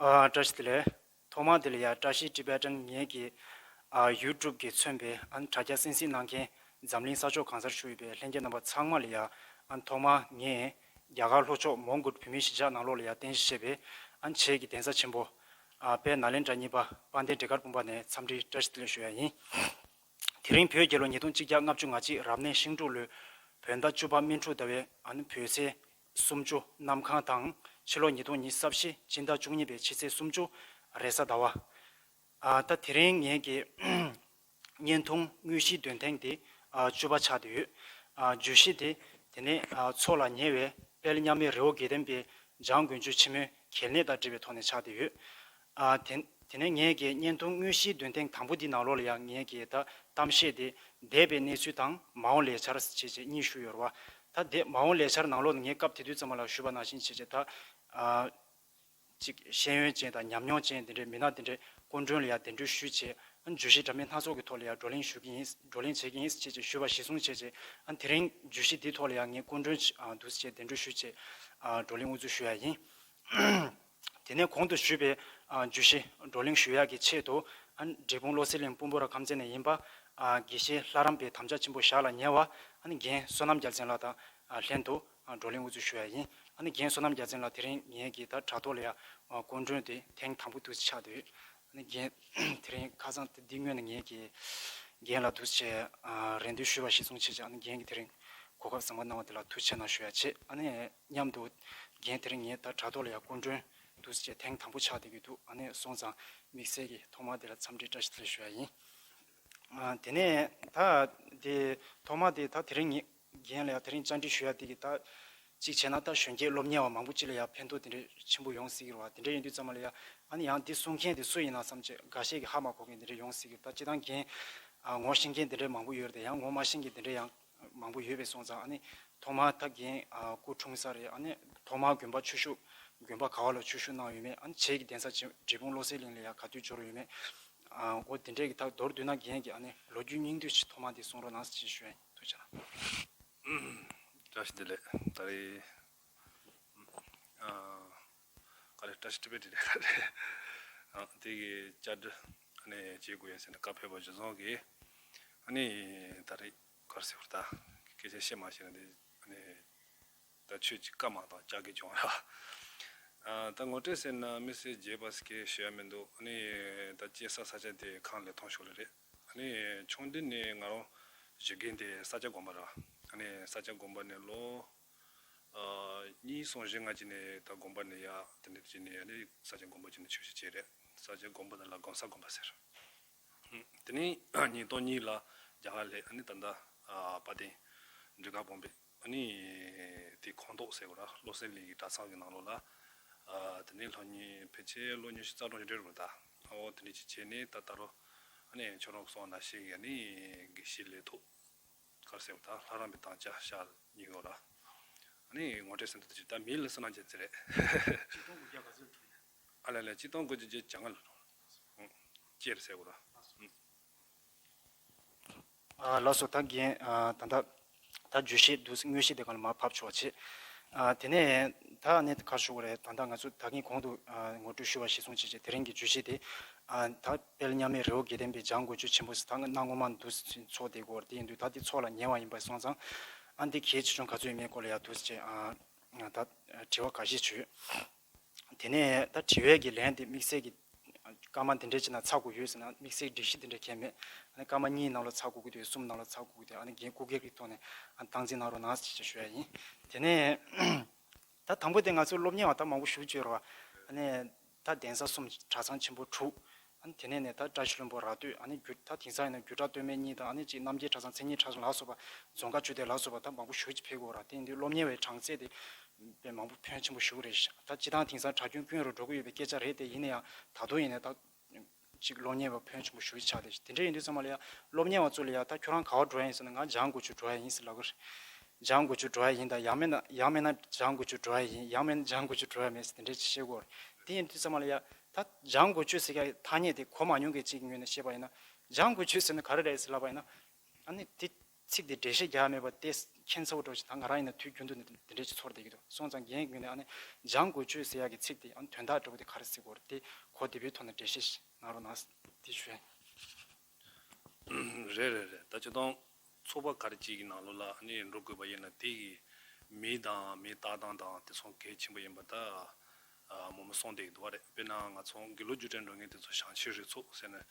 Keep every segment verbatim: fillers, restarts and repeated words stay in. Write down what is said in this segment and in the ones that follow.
ཨ། བཀྲ་ཤིས་བདེ་ལེགས། ཐོག་མ་དེ་ལ་ཡ་བཀྲ་ཤིས་Tibetan ངེད་ཀྱི་ཨ་YouTube གིས་མཚོན་པའི་ཨ་དྲ་རྒྱ་གསན་གཟིགས་གནང་མཁན་འཛམ་གླིང་ས་ཕྱོགས་གང་སར་བཞུགས་ཡོད་པའི་ལྷན་རྒྱས་རྣམ་པ་ཚང་མ་ལ་ཡ་ཨ་ཐོག་མ་ངས་རྒྱ་གར་ལྷོ་ཕྱོགས་མོན་གྷོ་བོད་མིའི་གཞིས་ཆགས་ནང་ལོགས་ལ་ཡ་རྟེན་གཞི་བྱས་པའི་ཨ་བྱེས་ཀྱི་གདན་ས་ཆེན་པོ་ཨ་དཔལ་ནཱ་ལེནྡྲ་གཉིས་པ་དཔལ་ལྡན་འབྲས་དཀར་དཔུང་པ་ནས་འཚམས་འདྲི་བཀྲ་ཤིས་བདེ་ལེགས་ཞུ་ཡ་ཡིན། དེ་རིང་བོད་རྒྱལ་ལོ་ཉིས་སྟོང་གཅིག་བརྒྱ་ལྔ་བཅུ་ང་གཅིག་རབ་གནས་ཤིང་འབྲུག་ལོའི་བོད་ཟླ་བཅུ་པ་སྨིན་དྲུག་ཟླ་བའི་ཨ་ནི་བོད་ཚེས་སུམ་ཅུ་གནམ་གང་དང་ཕྱི་ལོ་ཉིས་སྟོང་ཉི་ཤུ་རྩ་བཞི་སྤྱི་ཟླ་བཅུ་གཉིས་པའི་ཕྱི་ཚེས་སུམ་ཅུ་རེས་གཟའ་ཟླ་བ། ཨ་ད་དེ་རིང་ངེད་ཀྱི་བརྙན་ཐུང་དངོས་གཞིའི་འདོན་ཐེངས་དེ་ཨ་བཅུ་པ་ཆགས་བསྡད་ཡོད། ཨ་བརྗོད་གཞི་དེ་དེ་ནས་ཨ་མཚོ་ལ་ཉེ་བའི་དཔལ་མཉམ་མེད་རི་བོ་དགེ་ལྡན་པའི་འཇང་དགུན་ཆོས་ཆེན་མོའི་གལ་གནད་དང་འབྲེལ་བའི་ཐོག་ནས་ཆགས་བསྡད་ཡོད། ཨ་དེ་དེ་ནས་ངེད་ཀྱི་བརྙན་ཐུང་དངོས་གཞིའི་འདོན་ཐེངས་དང་པོ་འདི་ནང་ལོགས་ལ་ཡང་ངེད་ཀྱི་ད་གཏམ་བཤད་དེ་འདས་པའི་གནས་ཚུལ་དང་མ་འོངས་ལས་འཆར་ཞེས་བྱས་གཉིས་ཞུས་ཡོད་རེད་བ། ད་དེ་མ་འོངས་ལས་འཆར་ནང་ལོགས་ནས་ངས་སྐབས་དེ་དུས་ཙམ་པ་ལ་ཞུས་པ་ནང་བཞིན་བྱས་བྱས་ད་ཨ་ཅིག་ཤེས་ཡོན་ཅན་དང་ཉམས་མྱོང་ཅན་དེ་འདྲའི་མི་སྣ་དེ་འདྲའི་སྐུ་མགྲོན་ལ་ཡང་གདན་འདྲེན་ཞུས་བྱས་ཨ་བརྗོད་གཞི་འདྲ་མིན་སྣ་ཚོགས་ཀྱི་ཐོག་ལ་ཡང་བགྲོ་གླེང་ཞུ་གི་ཡིན། བགྲོ་གླེང་བྱེད་ཀྱི་ཡིན་ཞེས་བྱས་ཞུས་པ་གཞིར་བཟུང་བྱས་བྱས་ཨ་དེ་རིང་བརྗོད་གཞི་འདིའི་ཐོག་ལ་ཡང་ངས་སྐུ་མགྲོན་ཨ་འདུག་སེ་བྱས་གདན་འདྲེན་ཞུས་བྱས་ཨ་བགྲོ་གླེང་དབུ་འཛུགས་ཞུ་ཡ་ཡིན། དེ་ནས་གོང་དུ་ཞུས་པའི་ཨ་བརྗོད་གཞི་བགྲོ་གླེང་ཞུ་ཡག་གི་ཆེད་དུ་ཨ་འབྲས་སྤུངས་བློ་གསལ་གླིང་སྤུན་པོ་ར་ཁམས་ཚན་ནས་ཡིན་པ་ཨ་དགེ་བཤེས་ལྷ་རམས་པའི་དམ་བཅའ་ཆེན་པོ་ཞལ་ལ་ཉེ་བ་ཨ་ནི་རྒན་བསོད་ནམས་རྒྱལ་མཚན་ལགས་དང་ཨ་ལྷན་དུ་ཨ་བགྲོ་གླེང་དབུ་འཛུགས་ཞུ་ཡ་ཡིན། ཨ་ནི་རྒན་བསོད་ནམས་རྒྱལ་མཚན་ལགས་དེ་རིང་ངེད་ཀྱི་ད་དྲ་ཐོག་ལ་ཡ་ཨ་སྐུ་མགྲོན་དེ་ཐེངས་དང་པོ་དུ་ཆགས་བསྡད་ཡོད། ཨ་ནི་རྒན་དེ་རིང་ཁ་སང་དེ་འདི་སྔོན་ནས་ངེད་ཀྱི་རྒན་ལ་དུ་བྱས་ཨ་རེ་འདུན་ཞུས་པ་གཞིར་བཟུང་བྱས་བྱས་ཨ་ནི་རྒན་གྱིས་དེ་རིང་གོ་སྐབས་བཟང་པོ་གནང་བ་དེ་ལ་ཐུགས་རྗེ་ཆེ་གནང་ཞུ་ཡ་བྱེད། ཨ་ནི་མཉམ་དུ་རྒན་དེ་རིང་ངའི་ད་དྲ་ཐོག་ལ་ཡང་སྐུ་མགྲོན་དུ་བྱས་ཐེངས་དང་པོ་ཆགས་བསྡད་ཀྱི་འདུག་ཨ་ནི་སོང་ཙང་དམིགས་བསལ་གྱི་ཐོག་མ་དེ་ལ་འཚམས་འདྲི་བཀྲ་ཤིས་བདེ་ལེགས་ཞུ་ཡ་ཡིན། ཨ་དེ་ནས་ད་དེ་ཐོག་མ་དེ་ད་དེ་རིང་ངས་རྒན་ལ་ཡང་དེ་རིང་བཅར་འདྲི་ཞུ་ཡ་དེ་གི་ད་གཅིག་བྱས་ན་ད་གཞོན་སྐྱེས་སློབ་གཉེར་བ་མང་པོ་ཅིག་ལ་ཡང་ཕན་ཐོགས་དེ་འདྲའི་ཆེན་པོ་ཡོང་སྲིད་ཀྱི་རེད་བ། དེ་འདྲ་ཡིན་དུས་ཙམ་པ་ལ་ཡང་ཨ་ནི་ཡང་འདི་གསུང་མཁན་དེ་སུ་ཡིན་ན་བསམ་བྱས་འགའ་ཤས་ཀྱིས་ཧ་མ་གོ་མཁན་དེ་འདྲ་ཡོང་སྲིད་ཀྱི་རེད། ད་སྤྱིར་བཏང་རྒན་ཨ་ངོ་ཤེས་མཁན་དེ་འདྲ་མང་པོ་ཡོད་རེད་དེ་ཡང་ངོ་མ་ཤེས་མཁན་དེ་འདྲ་ཡང་མང་པོ་ཡོད་པས་སོང་ཙང་ཨ་ནི་ཐོག་མར་ད་རྒན་ཨ་སྐུ་འཁྲུངས་ས་རེད། ཨ་ནི་ཐོག་མར་དགོན་པ་ཆོས་ཞུགས་དགོན་པ་ག་བ་ལ་ཆོས་ཞུགས་གནང་ཡོད་མེད། ཨ་ནི་བྱེས་ཀྱི་གདན་ས་ཆེན་འབྲས་སྤུངས་བློ་གསལ་གླིང་ལ་ཡང་ག་དུས་འབྱོར་ཡོད་མེད། ཨ་འོ་དེ་འདྲས་ཀྱི་ད་མདོར་བསྡུས་ན་རྒན་གྱི་ཨ་ནི་ལོ་རྒྱུས་སྙིང་བསྡུས་ཤིག་ཐོག་མར་དེ་གསུང་རོགས་གནང་ཞེས་ཞུ་ཡ་ཡིན། ཐུགས་རྗེ་གནང་། བཀྲ་ཤིས་བདེ་ལེགས། ད་རེས་ཨ་ག་རེ་བཀྲ་ཤིས་བདེ་ལེགས་དེ་རེད་ག་རེ་ཨ་དེ་གི་བཅར་འདྲི་ཨ་ནི་བྱེད་དགོས་ཡ་ཟེར་ནས་བཀའ་ཕེབས་པ་གཞིར་བཟུང་གིས་ཨ་ནི་ད་རེས་ག་རེ་ཟེར་བ་ད་སྐད་ཆ་བཤད་མ་ཤེས་ན་དེ་ཨ་ནི། ད་ཆོས་ཀྱི་བཀའ་མ་དང་ལྕགས་ཀྱི་སྦྱོང་ར། ཨ་ད་ངོ་སྤྲོད་ཟེར་ན་དམིགས་བསལ་རྒྱས་པ་ཟེར་མཁན་ཞུ་ཡ་མི་འདུག་ཨ་ནི་ད་སྐྱེས་ས་ས་ཆ་དེ་ཁམས་ལི་ཐང་ཕྱོགས་ལ་རེད། ཨ་ནི་ཆུང་དུས་ནས་ང་རང་བཞུགས་མཁན་དེ་ས་སྐྱ་དགོན་པ་ར། ཨ་ནི་ས་སྐྱ་དགོན་པ་ནས་ལོ་ཨ་གཉིས་གསུམ་བཞི་ལྔ་ཅིག་ནས་ད་དགོན་པ་ནས་ཡར་དེ་འདྲ་ཅིག་ནས་ཨ་ནི་ས་སྐྱ་དགོན་པ་ཅིག་ནས་ཆོས་ཞུགས་བྱས་རེད། ས་སྐྱ་དགོན་པ་དེ་ལ་གོང་ས་དགོན་པ་ཟེར། དེ་ནས་ཉིས་སྟོང་གཉིས་ལ་རྒྱ་གར་སླེབས། ཨ་ནི་ད་ལྟ་ཨ་དཔལ་ལྡན་འབྲུག་སྒར་དཔོན་པོ། ཨ་ནི་དེ་ཁོངས་གཏོགས་ཟེར་དགོས་ར། བློ་གསལ་གླིང་གི་གྲྭ་ཚང་གི་ནང་ལོགས་ལ་ཨ་དེ་ནས་སློབ་གཉེར་ཕལ་ཆེར་ལོ་ཉི་ཤུ་རྩ་གྲངས་ཅིག་འགྲོ་རེད་ད། ཨོ་དེ་འདྲ་ཅིག་བྱས་ནས་ད་ད་རུང་ཨ་ནི་ཁྱོད་རང་གསུངས་ནང་བཞིན་གྱི་ཨ་ནི་དགེ་བཤེས་ལས་ཐོག་ག་རེ་ཟེར་དགོས་ད་ལྷ་རམས་པའི་དམ་བཅའ་ཞལ་ཉེ་ཡོད་ར། ཨ་ནི་ངོ་སྤྲོད་ཟེར་འདུག་ད་ཅིག་ད་མིང་ལ་བསོད་ནམས་རྒྱལ་མཚན་རེད། གཅིག་སྟོང་དགུ་བརྒྱ་ག་ཚོད་འཁྲུངས་ནས། ཨ་ལ་ལ་གཅིག་སྟོང་དགུ་བརྒྱ་བརྒྱད་ཅུ་གྱ་ལྔ་ལ་འཁྲུངས། ཨུ། ཅེར་ཟེར་དགོས་ར། ཨུ། ཨ་ལགས་སོ། ད་རྒན་ཨ་ད་ད་ད་བརྗོད་གཞི་འདུག་དངོས་གཞི་དེ་གང་ལ་མར་ཕབ་ཆོག་བྱེད། ཨ་དེ་ནས་ད་ནི་ག་རེ་ཞུ་དགོས་རེད། ད་ད་ང་ཚོ་ད་གིན་གོང་དུ་ཨ་ངོ་སྤྲོད་ཞུས་པ་གཞིར་བཟུང་བྱས་བྱས་དེ་རིང་གི་བརྗོད་གཞི་དེ་ཨ་ད་དཔལ་མཉམ་མེད་རི་བོ་དགེ་ལྡན་པའི་འཇང་དགུན་ཆོས་ཆེན་པོ་ཟེར་ད་གནའ་སྔོན་མ་འདུག་ཚོགས་བསྡད་ཀྱི་ཡོད་རེད། དེ་ཡིན་དུས་ད་དེ་ཚོགས་ལ་ཉེ་བ་ཡིན་པ་སོང་ཙང་ཨ་འདི་གལ་ཆེ་ཆུང་ག་ཚོད་ཡིན་མིན་སྐོར་ལ་ཡ་འདུག་ཟེར་བྱས་ཨ་ད་དྲི་བ་འགའ་ཤས་བྱོས། དེ་ནས་ད་དྲི་བའི་གི་ལན་དེ་དམིགས་བསལ་གྱི་སྐར་མ་འདི་འདྲས་ཅིག་ནང་ཚར་དགོས་ཡོད་ཟེར་ན་དམིགས་བསལ་སྒྲིག་གཞི་འདི་འདྲས་གང་ཡང་མེད། ཨ་ནི་སྐར་མ་གཉིས་ནང་ལ་ཚར་དགོས་ཀྱི་དུས་གསུམ་ནང་ལ་ཚར་དགོས་ཀྱི་དུས་ཨ་ནི་རྒན་སྐུ་སྒེར་གྱི་ཐོག་ནས་ཨ་ནི་སྟངས་འཛིན་གནང་རོགས་གནང་ཟེར་ཞེས་ཞུ་ཡ་ཡིན། དེ་ནས་ད་དང་པོ་དེ་ང་ཚོའི་སློབ་གཉེར་བ་ད་མང་པོ་ཞེ་པོ་ཅིག་ཡོད་རེད་བ། ཨ་ནི་ད་གདན་ས་གསུམ་གྲྭ་ཚང་ཆེན་པོ་དྲུག་ཨ་ནི་དེ་ནས་ནས་ད་བཀྲ་ཤིས་ལྷུན་པོ་ར་སྟོད་ཨ་ནི་རྒྱུད་ད་དེང་སང་ཡིན་ན་རྒྱུད་གྲྭ་སྟོད་སྨད་གཉིས་དང་ཨ་ནི་ཅིག་རྣམ་རྒྱལ་གྲྭ་ཚང་མཚན་ཉིད་གྲྭ་ཚང་ལ་སོགས་པ་རྫོང་དཀར་ཆོས་སྡེ་ལ་སོགས་པ་ད་མང་པོ་ཞེ་པོ་ཅིག་ཕེབས་ཀྱི་ཡོད་རེད། དེ་ཡིན་དུས་སློབ་གཉེར་བའི་གྲངས་ཚད་དེ་དཔེ་མང་པོ་ཕོན་ཆེན་པོ་ཞེ་པོ་རེད་ཤག་ད་སྤྱིར་བཏང་དེང་སང་གྲྭ་རྒྱུན་ཀུན་རུ་འགྲོ་གི་ཡོད་པའི་སྐད་ཆ་རེད་དེ། ཡིན་ན་ཡང་ད་དུང་ཡིན་ན་ད་ཅིག་སློབ་གཉེར་བ་ཕོན་ཆེན་པོ་ཞེ་པོ་ཅིག་ཆགས་བསྡད་ཤག་དེ་འདྲ་ཡིན་དུས་ཙམ་པ་ལ་ཡང་སློབ་གཉེར་བ་ཚོ་ལ་ཡང་ད་ཁྱོད་རང་ག་པར་འགྲོ་ཡ་ཡིན་ཟེར་ལབ་ཀྱི་རེད། འཇང་དགུན་ཆོས་འགྲོ་ཡ་ཡིན་ཟེར་ལབ་ཀྱི་རེད། འཇང་དགུན་ཆོས་འགྲོ་ཡ་ཡིན་ད་ཡང་མིན་ན་ཡང་མིན་ན་འཇང་དགུན་ཆོས་འགྲོ་ཡ་ཡིན་ཡང་མིན་ན་འཇང་དགུན་ཆོས་འགྲོ་ཡ་མེད་ཟེར་དེ་འདྲ་ཅིག་བཤད་ཀྱི་ཡོད་རེད། དེ་ཡིན་དུས་ཙམ་པ་ལ་ཡ་ད་འཇང་དགུན་ཆོས་ཟེར་ཡ་ཐ་སྙད་དེ་གོ་མ་མྱོང་མཁན་ཅིག་གི་ངོས་ནས་བཤད་པ་ཡིན་ན་འཇང་དགུན་ཆོས་ཟེར་ན་ག་རེ་རེད་ཟེར་ལབ་པ་ཡིན་ན། ཨ་ནི་དེ་ཚིག་དེ་འགྲེལ་བཤད་རྒྱག་ཡ་མེད་པ་དེ་ ཁྱད་མཚར་པོ་འདྲ་ཞིག་ད་ང་རང་ཡིན་ན་དུས་རྒྱུན་དུ་ནི་དེ་འདྲ་ཞིག་ཚོར་བསྡད་ཀྱི་འདུག་སོང་ཙང་རྒན་ངོས་ནས་ཨ་ནི་སྦྱང་དགོས་ཆོས་ཟེར་ཡག་གི་ཚིག་དེ་ཨ་ནི་དོན་དག་འདྲ་པོ་དེ་ག་རེ་ཟེར་དགོས་རེད་དེ་གོ་བདེ་པོའི་ཐོག་ནས་འགྲེལ་བཤད་ཞིག་གནང་རོགས་གནང་། དེ་ཞུ་ཡ། རེད་རེད་རེད། ད་སྤྱིར་བཏང་ཚོགས་པ་ག་རེ་ཅིག་གི་ནང་ལོགས་ལ་ཨ་ནི་འགྲོ་དགོས་པ་ཡིན་ན་དེ་གི་མིང་དང་མིང་བཏགས་སྟངས་དང་དེ་ཚོ་གལ་ཆེན་པོ་ཡིན་པ་ད་ཨ་མང་པོ་གསུངས་བསྡད་ཀྱི་འདུག་བ་རེད། དཔེར་ན་ང་ཚོ་དགེ་ལུགས་རྒྱུགས་སྤྲོད་འགྲོ་མཁན་དེ་ཚོ་བྱང་ཆུབ་རིགས་ཚོགས་ཟེར་ནས་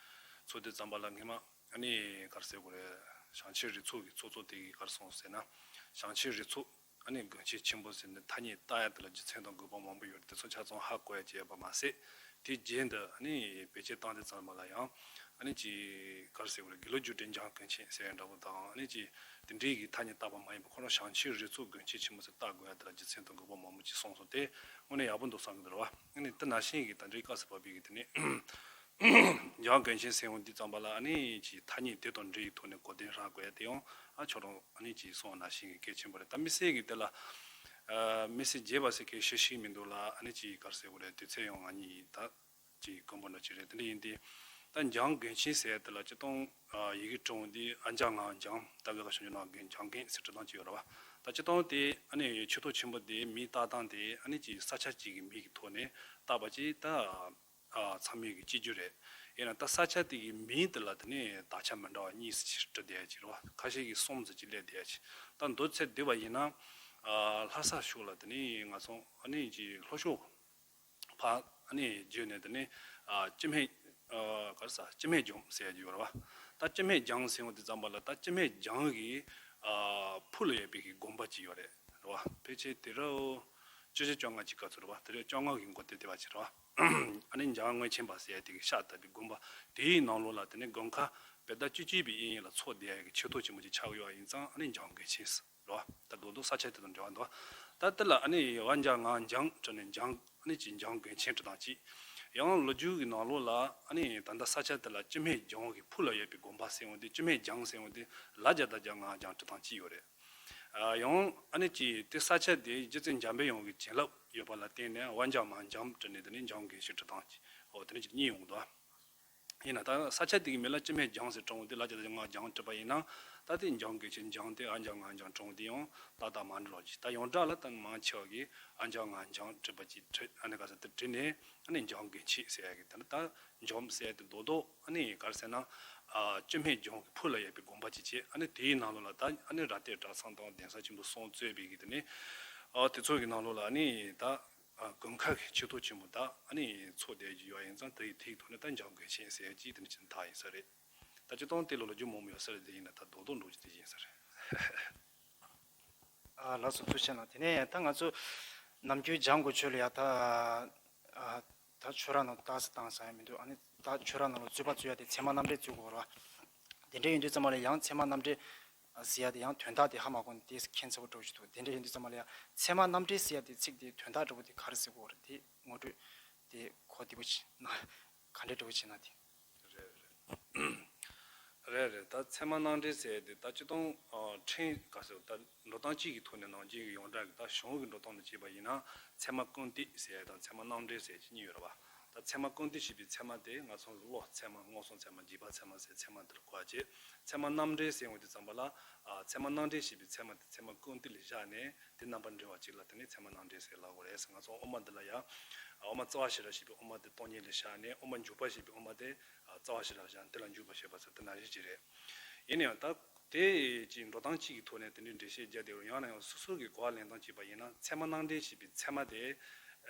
ཚོགས་དུས་ཙམ་པ་ལ་སྔོན་མ་ཨ་ནི་ག་རེ་ཟེར་དགོས་རེད། བྱང་ཆུབ་རིགས་ཚོགས་ཀྱི་ཚོགས་གཙོ་དེ་གིས་ག་རེ་གསུངས་ཟེར་ན། བྱང་ཆུབ་རིགས་ཚོགས་ཨ་ནི་དགོན་ཆེན་ཆེན་པོ་ཟེར་ནས་ཐ་སྙད་བཏགས་ཡ་དེ་ལ་རྒྱུ་མཚན་དང་དགོས་པ་མང་པོ་ཡོད་རེད། དེ་ཚོ་ཆ་ཚང་ཧ་གོ་ཡ་བྱས་པ་མ་ཟད། དེའི་རྗེས་འདི་ཨ་ནི་བེད་སྤྱོད་བཏང་དུས་ཙམ་པ་ལ་ཡང་ཨ་ནི་ཅིག་ག་རེ་ཟེར་དགོས་རེད། དགེ་ལུགས་རྒྱུགས་སྤྲོད་འཇང་དགོན་ཆེན་ཟེར་ཡ་འདྲ་པོ་དང་ཨ་ནི་ཅིག་དེ་འདྲའི་གི་ཐ་སྙད་བཏགས་པ་མ་ཡིན་པ་ཁོ་རང་བྱང་ཆུབ་རིགས་ཚོགས་དགོན་ཆེན་ཆེན་མོ་ཟེར་བཏགས་དགོས་ཡ་དེ་ལ་རྒྱུ་མཚན་དང་དགོས་པ་མང་པོ་ཅིག་གསུངས་སོང་། དེ་དངོས་གནས་ཡག་པོ་འདུག་བསམ་གྱི་འདུག་ར་བ། ཨ་ནི་དེ་ནང་བཞིན་གྱི་ད་འདྲའི་སྐབས་སུ་བབས་པའི་གི་དེ་ནས་འཇང་དགོན་ཆེན་ཟེར་འོང་དུས་ཙམ་པ་ལ་ཨ་ནི་ཅིག་ཐ་སྙད་དེ་དང་འབྲེལ་ཡོད་ཐོག་ནས་གོ་དོན་རག་དགོས་ཡ་དེ་ཡང་ཨ་ཁྱོད་རང་ཨ་ནི་ཅིག་གསུངས་པ་ནང་བཞིན་གྱི་གལ་ཆེན་པོ་རེད། ད་དམིགས་བསལ་གྱི་དེ་ལ་ཨ་དམིགས་བསལ་རྒྱས་པ་ཟེར་མཁན་ཞེ་ཞིག་མི་འདུག་ལ། ཨ་ནི་ཅིག་ག་རེ་ཟེར་དགོས་རེད། དུས་ཚོད་ཡང་ང་གཉིས་ད་ཅིག་དཀོན་པོ་འདྲ་ཅིག་རེད། དེ་འདྲ་ཡིན་དུས་ད་འཇང་དགོན་ཆེན་ཟེར་ཡ་དེ་ལ་སྤྱིར་བཏང་ཨ་ཡི་གེ་བྲིས་འོང་དུས་ཨ་འཇང་ང་འཇང་ད་ག་ག་ཞང་ཞུ་ན་འཇང་དགོན་ཟེར་བྲིས་སྟངས་ཅིག་ཡོད་རེད་བ། ད་སྤྱིར་བཏང་དེ་ཨ་ནི་ཆོས་ཐོག་ཆེན་པོ་དེ་མིང་བཏགས་སྟངས་དེ་ཨ་ནི་ཅིག་ས་ཆ་གཅིག་གི་མིང་གི་ཐོག་ནས་བཏགས་པ་ཅིག་ད་ཨ་ཚང་མས་ཀྱི་སྤྱི་རྒྱུ་རེད། ཡིན་ན་ད་ས་ཆ་དེ་གི་མིང་དེ་ལ་དེ་ནས་དག་ཆ་མི་འདྲ་བ་གཉིས་ཙམ་ཅིག་བྲིས་བསྡད་ཡ་ཅིག་རེད་བ། ཁ་ཤས་ཀྱིས་གསུམ་ཙམ་ཅིག་སླེབས་བསྡད་ཡ་ཅིག་ད་མདོར་ཚད་བསྡུས་པ་ཡིན་ན་ཨ་ལྷ་ས་ཕྱོགས་ལ་དེ་ནས་ང་ཚོ་ཨ་ནི་ཅིག་ལྷོ་ཕྱོགས་ཕར་ཨ་ནི་བརྒྱུད་ནས་དེ་ནས་ཨ་སྤྱི་སྨན་ཨ་ག་རེ་ཟ་སྤྱི་སྨན་ལྗོངས་ཟེར་ཡ་ཅིག་ཡོད་རེད་བ། ད་སྤྱི་སྨན་ལྗོངས་ཟེར་འོང་དུས་ཙམ་པ་ལ་ད་སྤྱི་སྨན་ལྗོངས་ཀྱི་ཨ་ཕུ་ལ་ཡོད་པའི་གི་དགོན་པ་ཅིག་ཡོད་རེད་རེད་བ། ཕལ་ཆེར་དུས་རབས་བཅུ་བཞི་བཅོ་ལྔ་ཅིག་སྐབས་སུ་རེད་བ། དུས་རབས་བཅོ་ལྔ་གི་འགོ་སྟོད་དེ་བ་ཅིག་རེད་བ། ཨ་ནི་འཇང་མངོན་ཆེན་པ་ཟེར་ཡ་དེ་གི་ཤག་བཏབ་པའི་དགོན་པ་དེའི་ནང་ལོགས་ལ་དེ་ནས་དགོན་ཁག་བོད་ཟླ་བཅུ་གཅིག་པའི་དབྱིན་ཡིག་ལ་ཚོགས་བསྡད་ཡ་གི་ཆོས་ཐོག་ཆེན་མོ་ཅིག་ཆགས་ཡོད་པ་ཡིན་ཙང་ཨ་ནི་འཇང་དགོན་ཆེན་ཟེར་རེད་བ། ད་རྡོག་རྡོག་ས་ཆ་དེ་དང་འབྲེལ་བ་འདུག་ད་དེ་ལ་ཨ་ནི་ཨ་འཇང་ང་འཇང་བྲིས་ནས་འཇང་ཨ་ནི་ཅིག་འཇང་དགོན་ཆེན་བྲིས་སྟངས་ཅིག་ཡང་ལོ་རྒྱུས་ཀྱི་ནང་ལོགས་ལ་ཨ་ནི་ད་ལྟ་ས་ཆ་དེ་ལ་སྤྱི་སྨན་ལྗོངས་ཀྱི་ཕུ་ལ་ཡོད་པའི་དགོན་པ་ཟེར་འོང་དུས་སྤྱི་སྨན་ལྗོངས་ཟེར་འོང་དུས་ལ་རྒྱ་ད་རྒྱ་ང་འཇང་བྲིས་སྟངས་ཅིག་ཡོད་རེད། ཨ་ཡང་ཨ་ནི་ཅིག་དེ་ས་ཆ་དེ་རྗེ་བཙུན་འཇམ་པའི་དབྱངས་ཀྱི་བྱིན་རླབས་ཡོད་པ་ལ་བརྟེན་ནས་ཨ་འཇང་མ་འཇང་བྲིས་ནས་དེ་ནས་འཇང་དགོན་ཆེན་བྲིས་སྟངས་ཅིག་འོ་དེ་འདྲ་ཅིག་གཉིས་ཡོང་གི་འདུག་ཡིན་ན་ད་ས་ཆ་དེ་གི་མིང་ལ་སྤྱི་སྨན་ལྗོངས་ཟེར་བྲིས་འོང་དུས་ལ་རྒྱ་ད་རྒྱ་ང་འཇང་བྲིས་པ་ཡིན་ན་ད་དེ་འཇང་དགོན་ཆེན་འཇང་དེ་ཨ་འཇང་ང་འཇང་བྲིས་འོང་དུས་ཡང་ཏག་ཏག་མ་འགྲིག་ལོ་ཅིག་ད་ཡོངས་གྲགས་ལ་ད་མང་ཆེ་བ་གིས་ཨ་འཇང་ང་འཇང་བྲིས་པ་ཅིག་བྲིས་ཨ་ནི་ག་ས་དེ་བྲིས་ནས་ཨ་ནི་འཇང་དགོན་ཆེན་ཟེར་ཡ་གི་ད་ནི་ད་ལྗོངས་ཟེར་ཡ་དེ་རྡོག་རྡོག་ཨ་ནི་ག་རེ་ཟེར་ན་ཨ་སྤྱི་སྨན་ལྗོངས་ཀྱི་ཕུ་ལ་ཡོད་པའི་དགོན་པ་ཅིག་བྱས། ཨ་ནི་དེའི་ནང་ལོགས་ལ་ད་ཨ་ནི་ར་སྟོད་གྲྭ་ཚང་དང་གདན་ས་ཆེན་པོ་གསུམ་གཙོས་པའི་གི་དེ་ནི་ཨ་དེ་ཚོ་གི་ནང་ལོགས་ལ་ཨ་ནི་ད་ཨ་དགོན་ཁག་གི་ཆོས་ཐོག་ཆེན་པོ་ད་ཨ་ནི་ཚོགས་བསྡད་ཀྱི་ཡོད་ཡིན་ཙང་དེ་ཡི་དེའི་ཐོག་ནས་ད་འཇང་དགོན་ཆེན་ཟེར་ཡ་ཅིག་དེ་ནི་ཅིག་ད་ཡིན་ས་རེད། ད་སྤྱིར་བཏང་དེ་ལོ་ལོ་རྒྱུས་མང་པོ་ཡོད་ས་རེད། དེ་ཡིན་ན་ད་རྡོག་རྡོག་འགྲོ་རྒྱུ་དེ་ཡིན་ས་རེད། ཨ་ལགས་སོ། ཐུགས་རྗེ་གནང་། དེ་ནས་ད་ང་ཚོ་ནམ་རྒྱུན་སྦྱང་དགོས་ཆོས་ལ་ཡ་ད་ཨ་ད་ཆོས་ར་ནང་ལ་རྟགས་གསལ་བཏང་ས་ཡ་མི་འདུག་ཨ་ནི་ད་ཆོས་ར་ནང་ལ་རྩོད་པ་རྩོད་ཡ་དེ་ཚད་མ་རྣམ་འགྲེལ་རྩོད་དགོས་ར། དེ་འདྲ་ཡིན་དུས་ཙམ་པ་ལ་ཡང་ཚད་མ་རྣམ་འགྲེལ་ཟེར་ཡ་དེ་ཡང་དོན་དག་དེ་ཧ་མ་གོ་ནས་དེ་ཁྱད་མཚར་པོ་འདྲ་པོ་ཞིག་འདུག་དེ་འདྲ་ཡིན་དུས་ཙམ་པ་ལ་ཡ་ཚད་མ་རྣམ་འགྲེལ་ཟེར་ཡ་དེ་ཚིག་དེ་དོན་དག་འདྲ་པོ་དེ་ག་རེ་ཟེར་དགོས་རེད། དེ་ངོ་སྤྲོད་དེ་གོ་བདེ་པོ་བྱས་ན་ག་འདྲ་འདྲ་པོ་བྱས་ན་དེ། རེད་རེད། རེད་རེད། ད་ཚད་མ་རྣམ་འགྲེལ་ཟེར་དེ་ད་སྤྱིར་བཏང་ཨ་ཕྲན་ག་ཟེར་ད་འགྲོ་སྟངས་གཅིག་གི་ཐོག་ནས་ནང་བཞིན་གྱི་ཡོངས་གྲགས་ཀྱི་ད་གཞུང་གི་འགྲོ་སྟངས་ནང་བྱས་པ་ཡིན་ན་ཚད་མ་ཀུན་བཏུས་ཟེར་ཡ་དང་ཚད་མ་རྣམ་འགྲེལ་ཟེར་གྱི་གཉིས་ཡོད་རེད་བ། ད་ཚད་མ་ཀུན་བཏུས་ཞེས་པའི་ཚད་མ་དེ་ང་ཚོ་བློ་ཚད་མ། མངོན་སུམ་ཚད་མ། རྗེས་དཔག་ཚད་མ་ཟེར་ཚད་མ་དེ་ལ་གོ་བ་བྱེད། ཚད་མ་རྣམ་འགྲེལ་ཟེར་ཡོང་དུས་ཙམ་པ་ལ་ཨ་ཚད་མ་རྣམ་འགྲེལ་ཞེས་པའི་ཚད་མ་དེ་ཚད་མ་ཀུན་བཏུས་ལ་བཞག་ནས་དེ་རྣམ་པར་འགྲེལ་བ་གཅིག་ལ་དེ་ནི་ཚད་མ་རྣམ་འགྲེལ་ཟེར་ལབ་དགོས་རེད། ང་ཚོ་དབུ་མ་འདི་ལ་ཡང་དབུ་མ་རྩ་བ་ཤེས་རབ་ཞེས་པའི་དབུ་མ་དེ་སྟོང་ཉིད་ལ་བཞག་ནས། དབུ་མ་འཇུག་པ་ཞེས་པའི་དབུ་མ་དེ་རྩ་བ་ཤེས་རབ་བཞག་ནས་དེ་ལ་འཇུག་པ་ཞེས་པ་ཟེར་དེ་ནང་བཞིན་གྱི་རེད། ཡིན་ནའང་ད་དེ་ཅིག་འགྲོ་སྟངས་གཅིག་གི་ཐོག་ནས་དེ་འདྲའི་འགྲེལ་བཤད་རྒྱག་བསྡད་རུང་ཡང་ན་ཡང་སོ་སོ་གི་གོ་བ་ལེན་སྟངས་བྱས་པ་ཡིན་ན་ཚད་མ་རྣམ་འགྲེལ་ཞེས་པའི་ཚད་མ་དེ་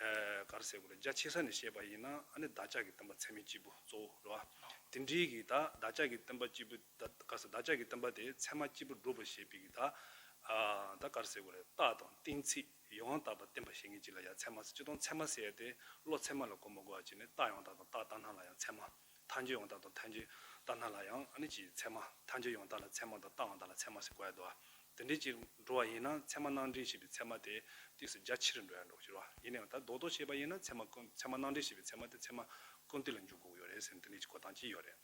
ཨ་ག་རེ་ཟེར་དགོས་རེད། རྒྱ་ཆེ་ས་ནས་བཤད་པ་ཡིན་ན་ཨ་ནི་བདག་ཅག་གི་བསྟན་པ་ཚད་མའི་སྐྱེས་བུ་གཙོ་བོ་རེད་བ། དེ་འདྲའི་གི་ད་བདག་ཅག་གི་བསྟན་པ་སྐྱེས་བུ་ད་ག་རེ་ཟེར། བདག་ཅག་གི་བསྟན་པ་དེ་ཚད་མ་སྐྱེས་བུ་སྒྲུབ་པ་ཞེས་པའི་གི་ད་ཨ་ད་ག་རེ་ཟེར་དགོས་རེད། རྟགས་དང་གཏན་ཚིགས་ཡང་དག་པར་བསྟན་པ་བྱེད་མཁན་ཅིག་ལ་ཡང་ཚད་མ་ཟེར། སྤྱིར་བཏང་ཚད་མ་ཟེར་ཡ་དེ་བློ་ཚད་མ་ལ་གོ་མ་གོ་བ་བྱས་ནས་རྟགས་ཡང་དག་དང་རྟགས་ལྟར་སྣང་ལ་ཡང་ཚད་མ། ཐལ་འགྱུར་ཡང་དག་དང་ཐལ་འགྱུར་ལྟར་སྣང་ལ་ཡང་ཨ་ནི་ཅིག་ཚད་མ། ཐལ་འགྱུར་ཡང་དག་ལ་ཚད་མ་དང་རྟགས་ཡང་དག་ལ་ཚད་མ་ཟེར་གོ་ཡ་འདུག་ཨ། དེ་འདྲའི་ཅིག་འགྲོ་བ་ཡིན་ན་ཚད་མ་རྣམ་འགྲེལ་ཞེས་པའི་ཚད་མ་དེ་ཏོག་ཙམ་རྒྱ་ཆེ་རུ་འགྲོ་ཡ་འགྲོ་གི་རེད་བ། ཡིན་ནའང་ད་རྡོག་རྡོག་བཤད་པ་ཡིན་ན་ཚད་མ་ཀུན། ཚད་མ་རྣམ་འགྲེལ་ཞེས་པའི་ཚད་མ་དེ་ཚད་མ་ཀུན་བཏུས་ལ་འཇུག་དགོས་ཀྱི་ཡོད་རེད་ཟེར་ནས་དེ་འདྲའི་ཅིག་གོ་སྟངས་ཅིག་ཡོད་རེད།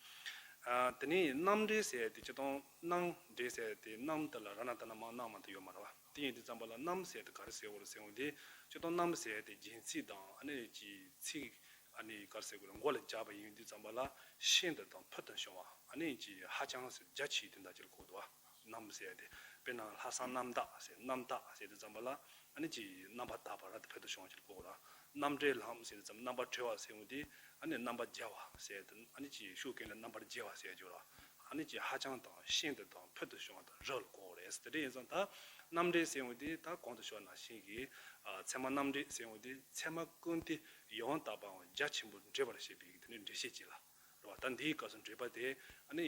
ཨ་དེ་ནས་རྣམ་འགྲེལ་ཟེར་ཡ་དེ་སྤྱིར་བཏང་རྣམ་འགྲེལ་ཟེར་ཡ་དེ་རྣམ་དེ་ལ་ར་ན་ད་ན་མ་རྣམ་མ་དེ་ཡོད་མ་རེད་བ། དེ་ཡིན་དུས་ཙམ་པ་ལ་རྣམ་ཟེར་ཡ་དེ་ག་རེ་ཟེར་དགོས་རེད་ཟེར་འོང་དུས་སྤྱིར་བཏང་རྣམ་ཟེར་ཡ་དེ་རྒྱན་ཚིག་དང་ཨ་ནི་ཅིག་ཚིག་ཨ་ནི་ག་རེ་ཟེར་དགོས་རེད། མགོ་ལ་སྦྱར་བ་ཡིན་དུས་ཙམ་པ་ལ་ཤིན་ཏུ་དང་ཕུལ་དུ་བྱུང་བ། ཨ་ནི་ཅིག་ཧ་ཅང་ཟེར་རྒྱ་ཆེའི་དོན་དག་ཅིག་ལ་གོ་འདུག་བ། རྣམ་ཟེར་ཏེ། དཔེར་ན་ལྷག་བསམ་རྣམ་དག་ཟེར། རྣམ་དག་ཟེར་དུས་ཙམ་པ་ལ་ཨ་ནི་ཅིག་རྣམ་པར་དག་པ་རབ་ཏུ་ཕུལ་དུ་བྱུང་བ་ཅིག་གོ་དགོས་ར། རྣམ་བྲལ་ལམ་ཟེར་དུས་ཙམ་རྣམ་པར་གྲོལ་བ་ཟེར་བ་དེ་ཨ་ནི་རྣམ་པར་རྒྱལ་བ་ཟེར་དུས་ཨ་ནི་ཅིག་ཤུགས་ཀུན་ལ་རྣམ་པར་རྒྱལ་བ་ཟེར་རྒྱུ་ར། ཨ་ནི་ཅིག་ཧ་ཅང་དང་ཤིན་ཏུ་དང་ཕུལ་དུ་བྱུང་བ་དང་རབ་ལ་གོ་དགོས་རེད། དེ་འདྲ་ཡིན་ཙང་ད་རྣམ་འདྲེན་ཟེར་བ་དེ་ད་གོང་དུ་ཞུས་ནང་བཞིན་གྱི་ཨ་ཚད་མ་རྣམ་འདྲེན་ཟེར་བ་དེ་ཚད་མ་ཀུན་བཏུས་ཡང་དག་པའམ་རྒྱ་ཆེན་པོ་འདྲེན་པར་བྱེད་པའི་དེ་ནི་འགྲེལ་བཤད་ཅིག་ལ། རེད་བ། ད་འདིའི་སྐབས་སུ་འགྲེལ་པ་དེ་ཨ་ནི་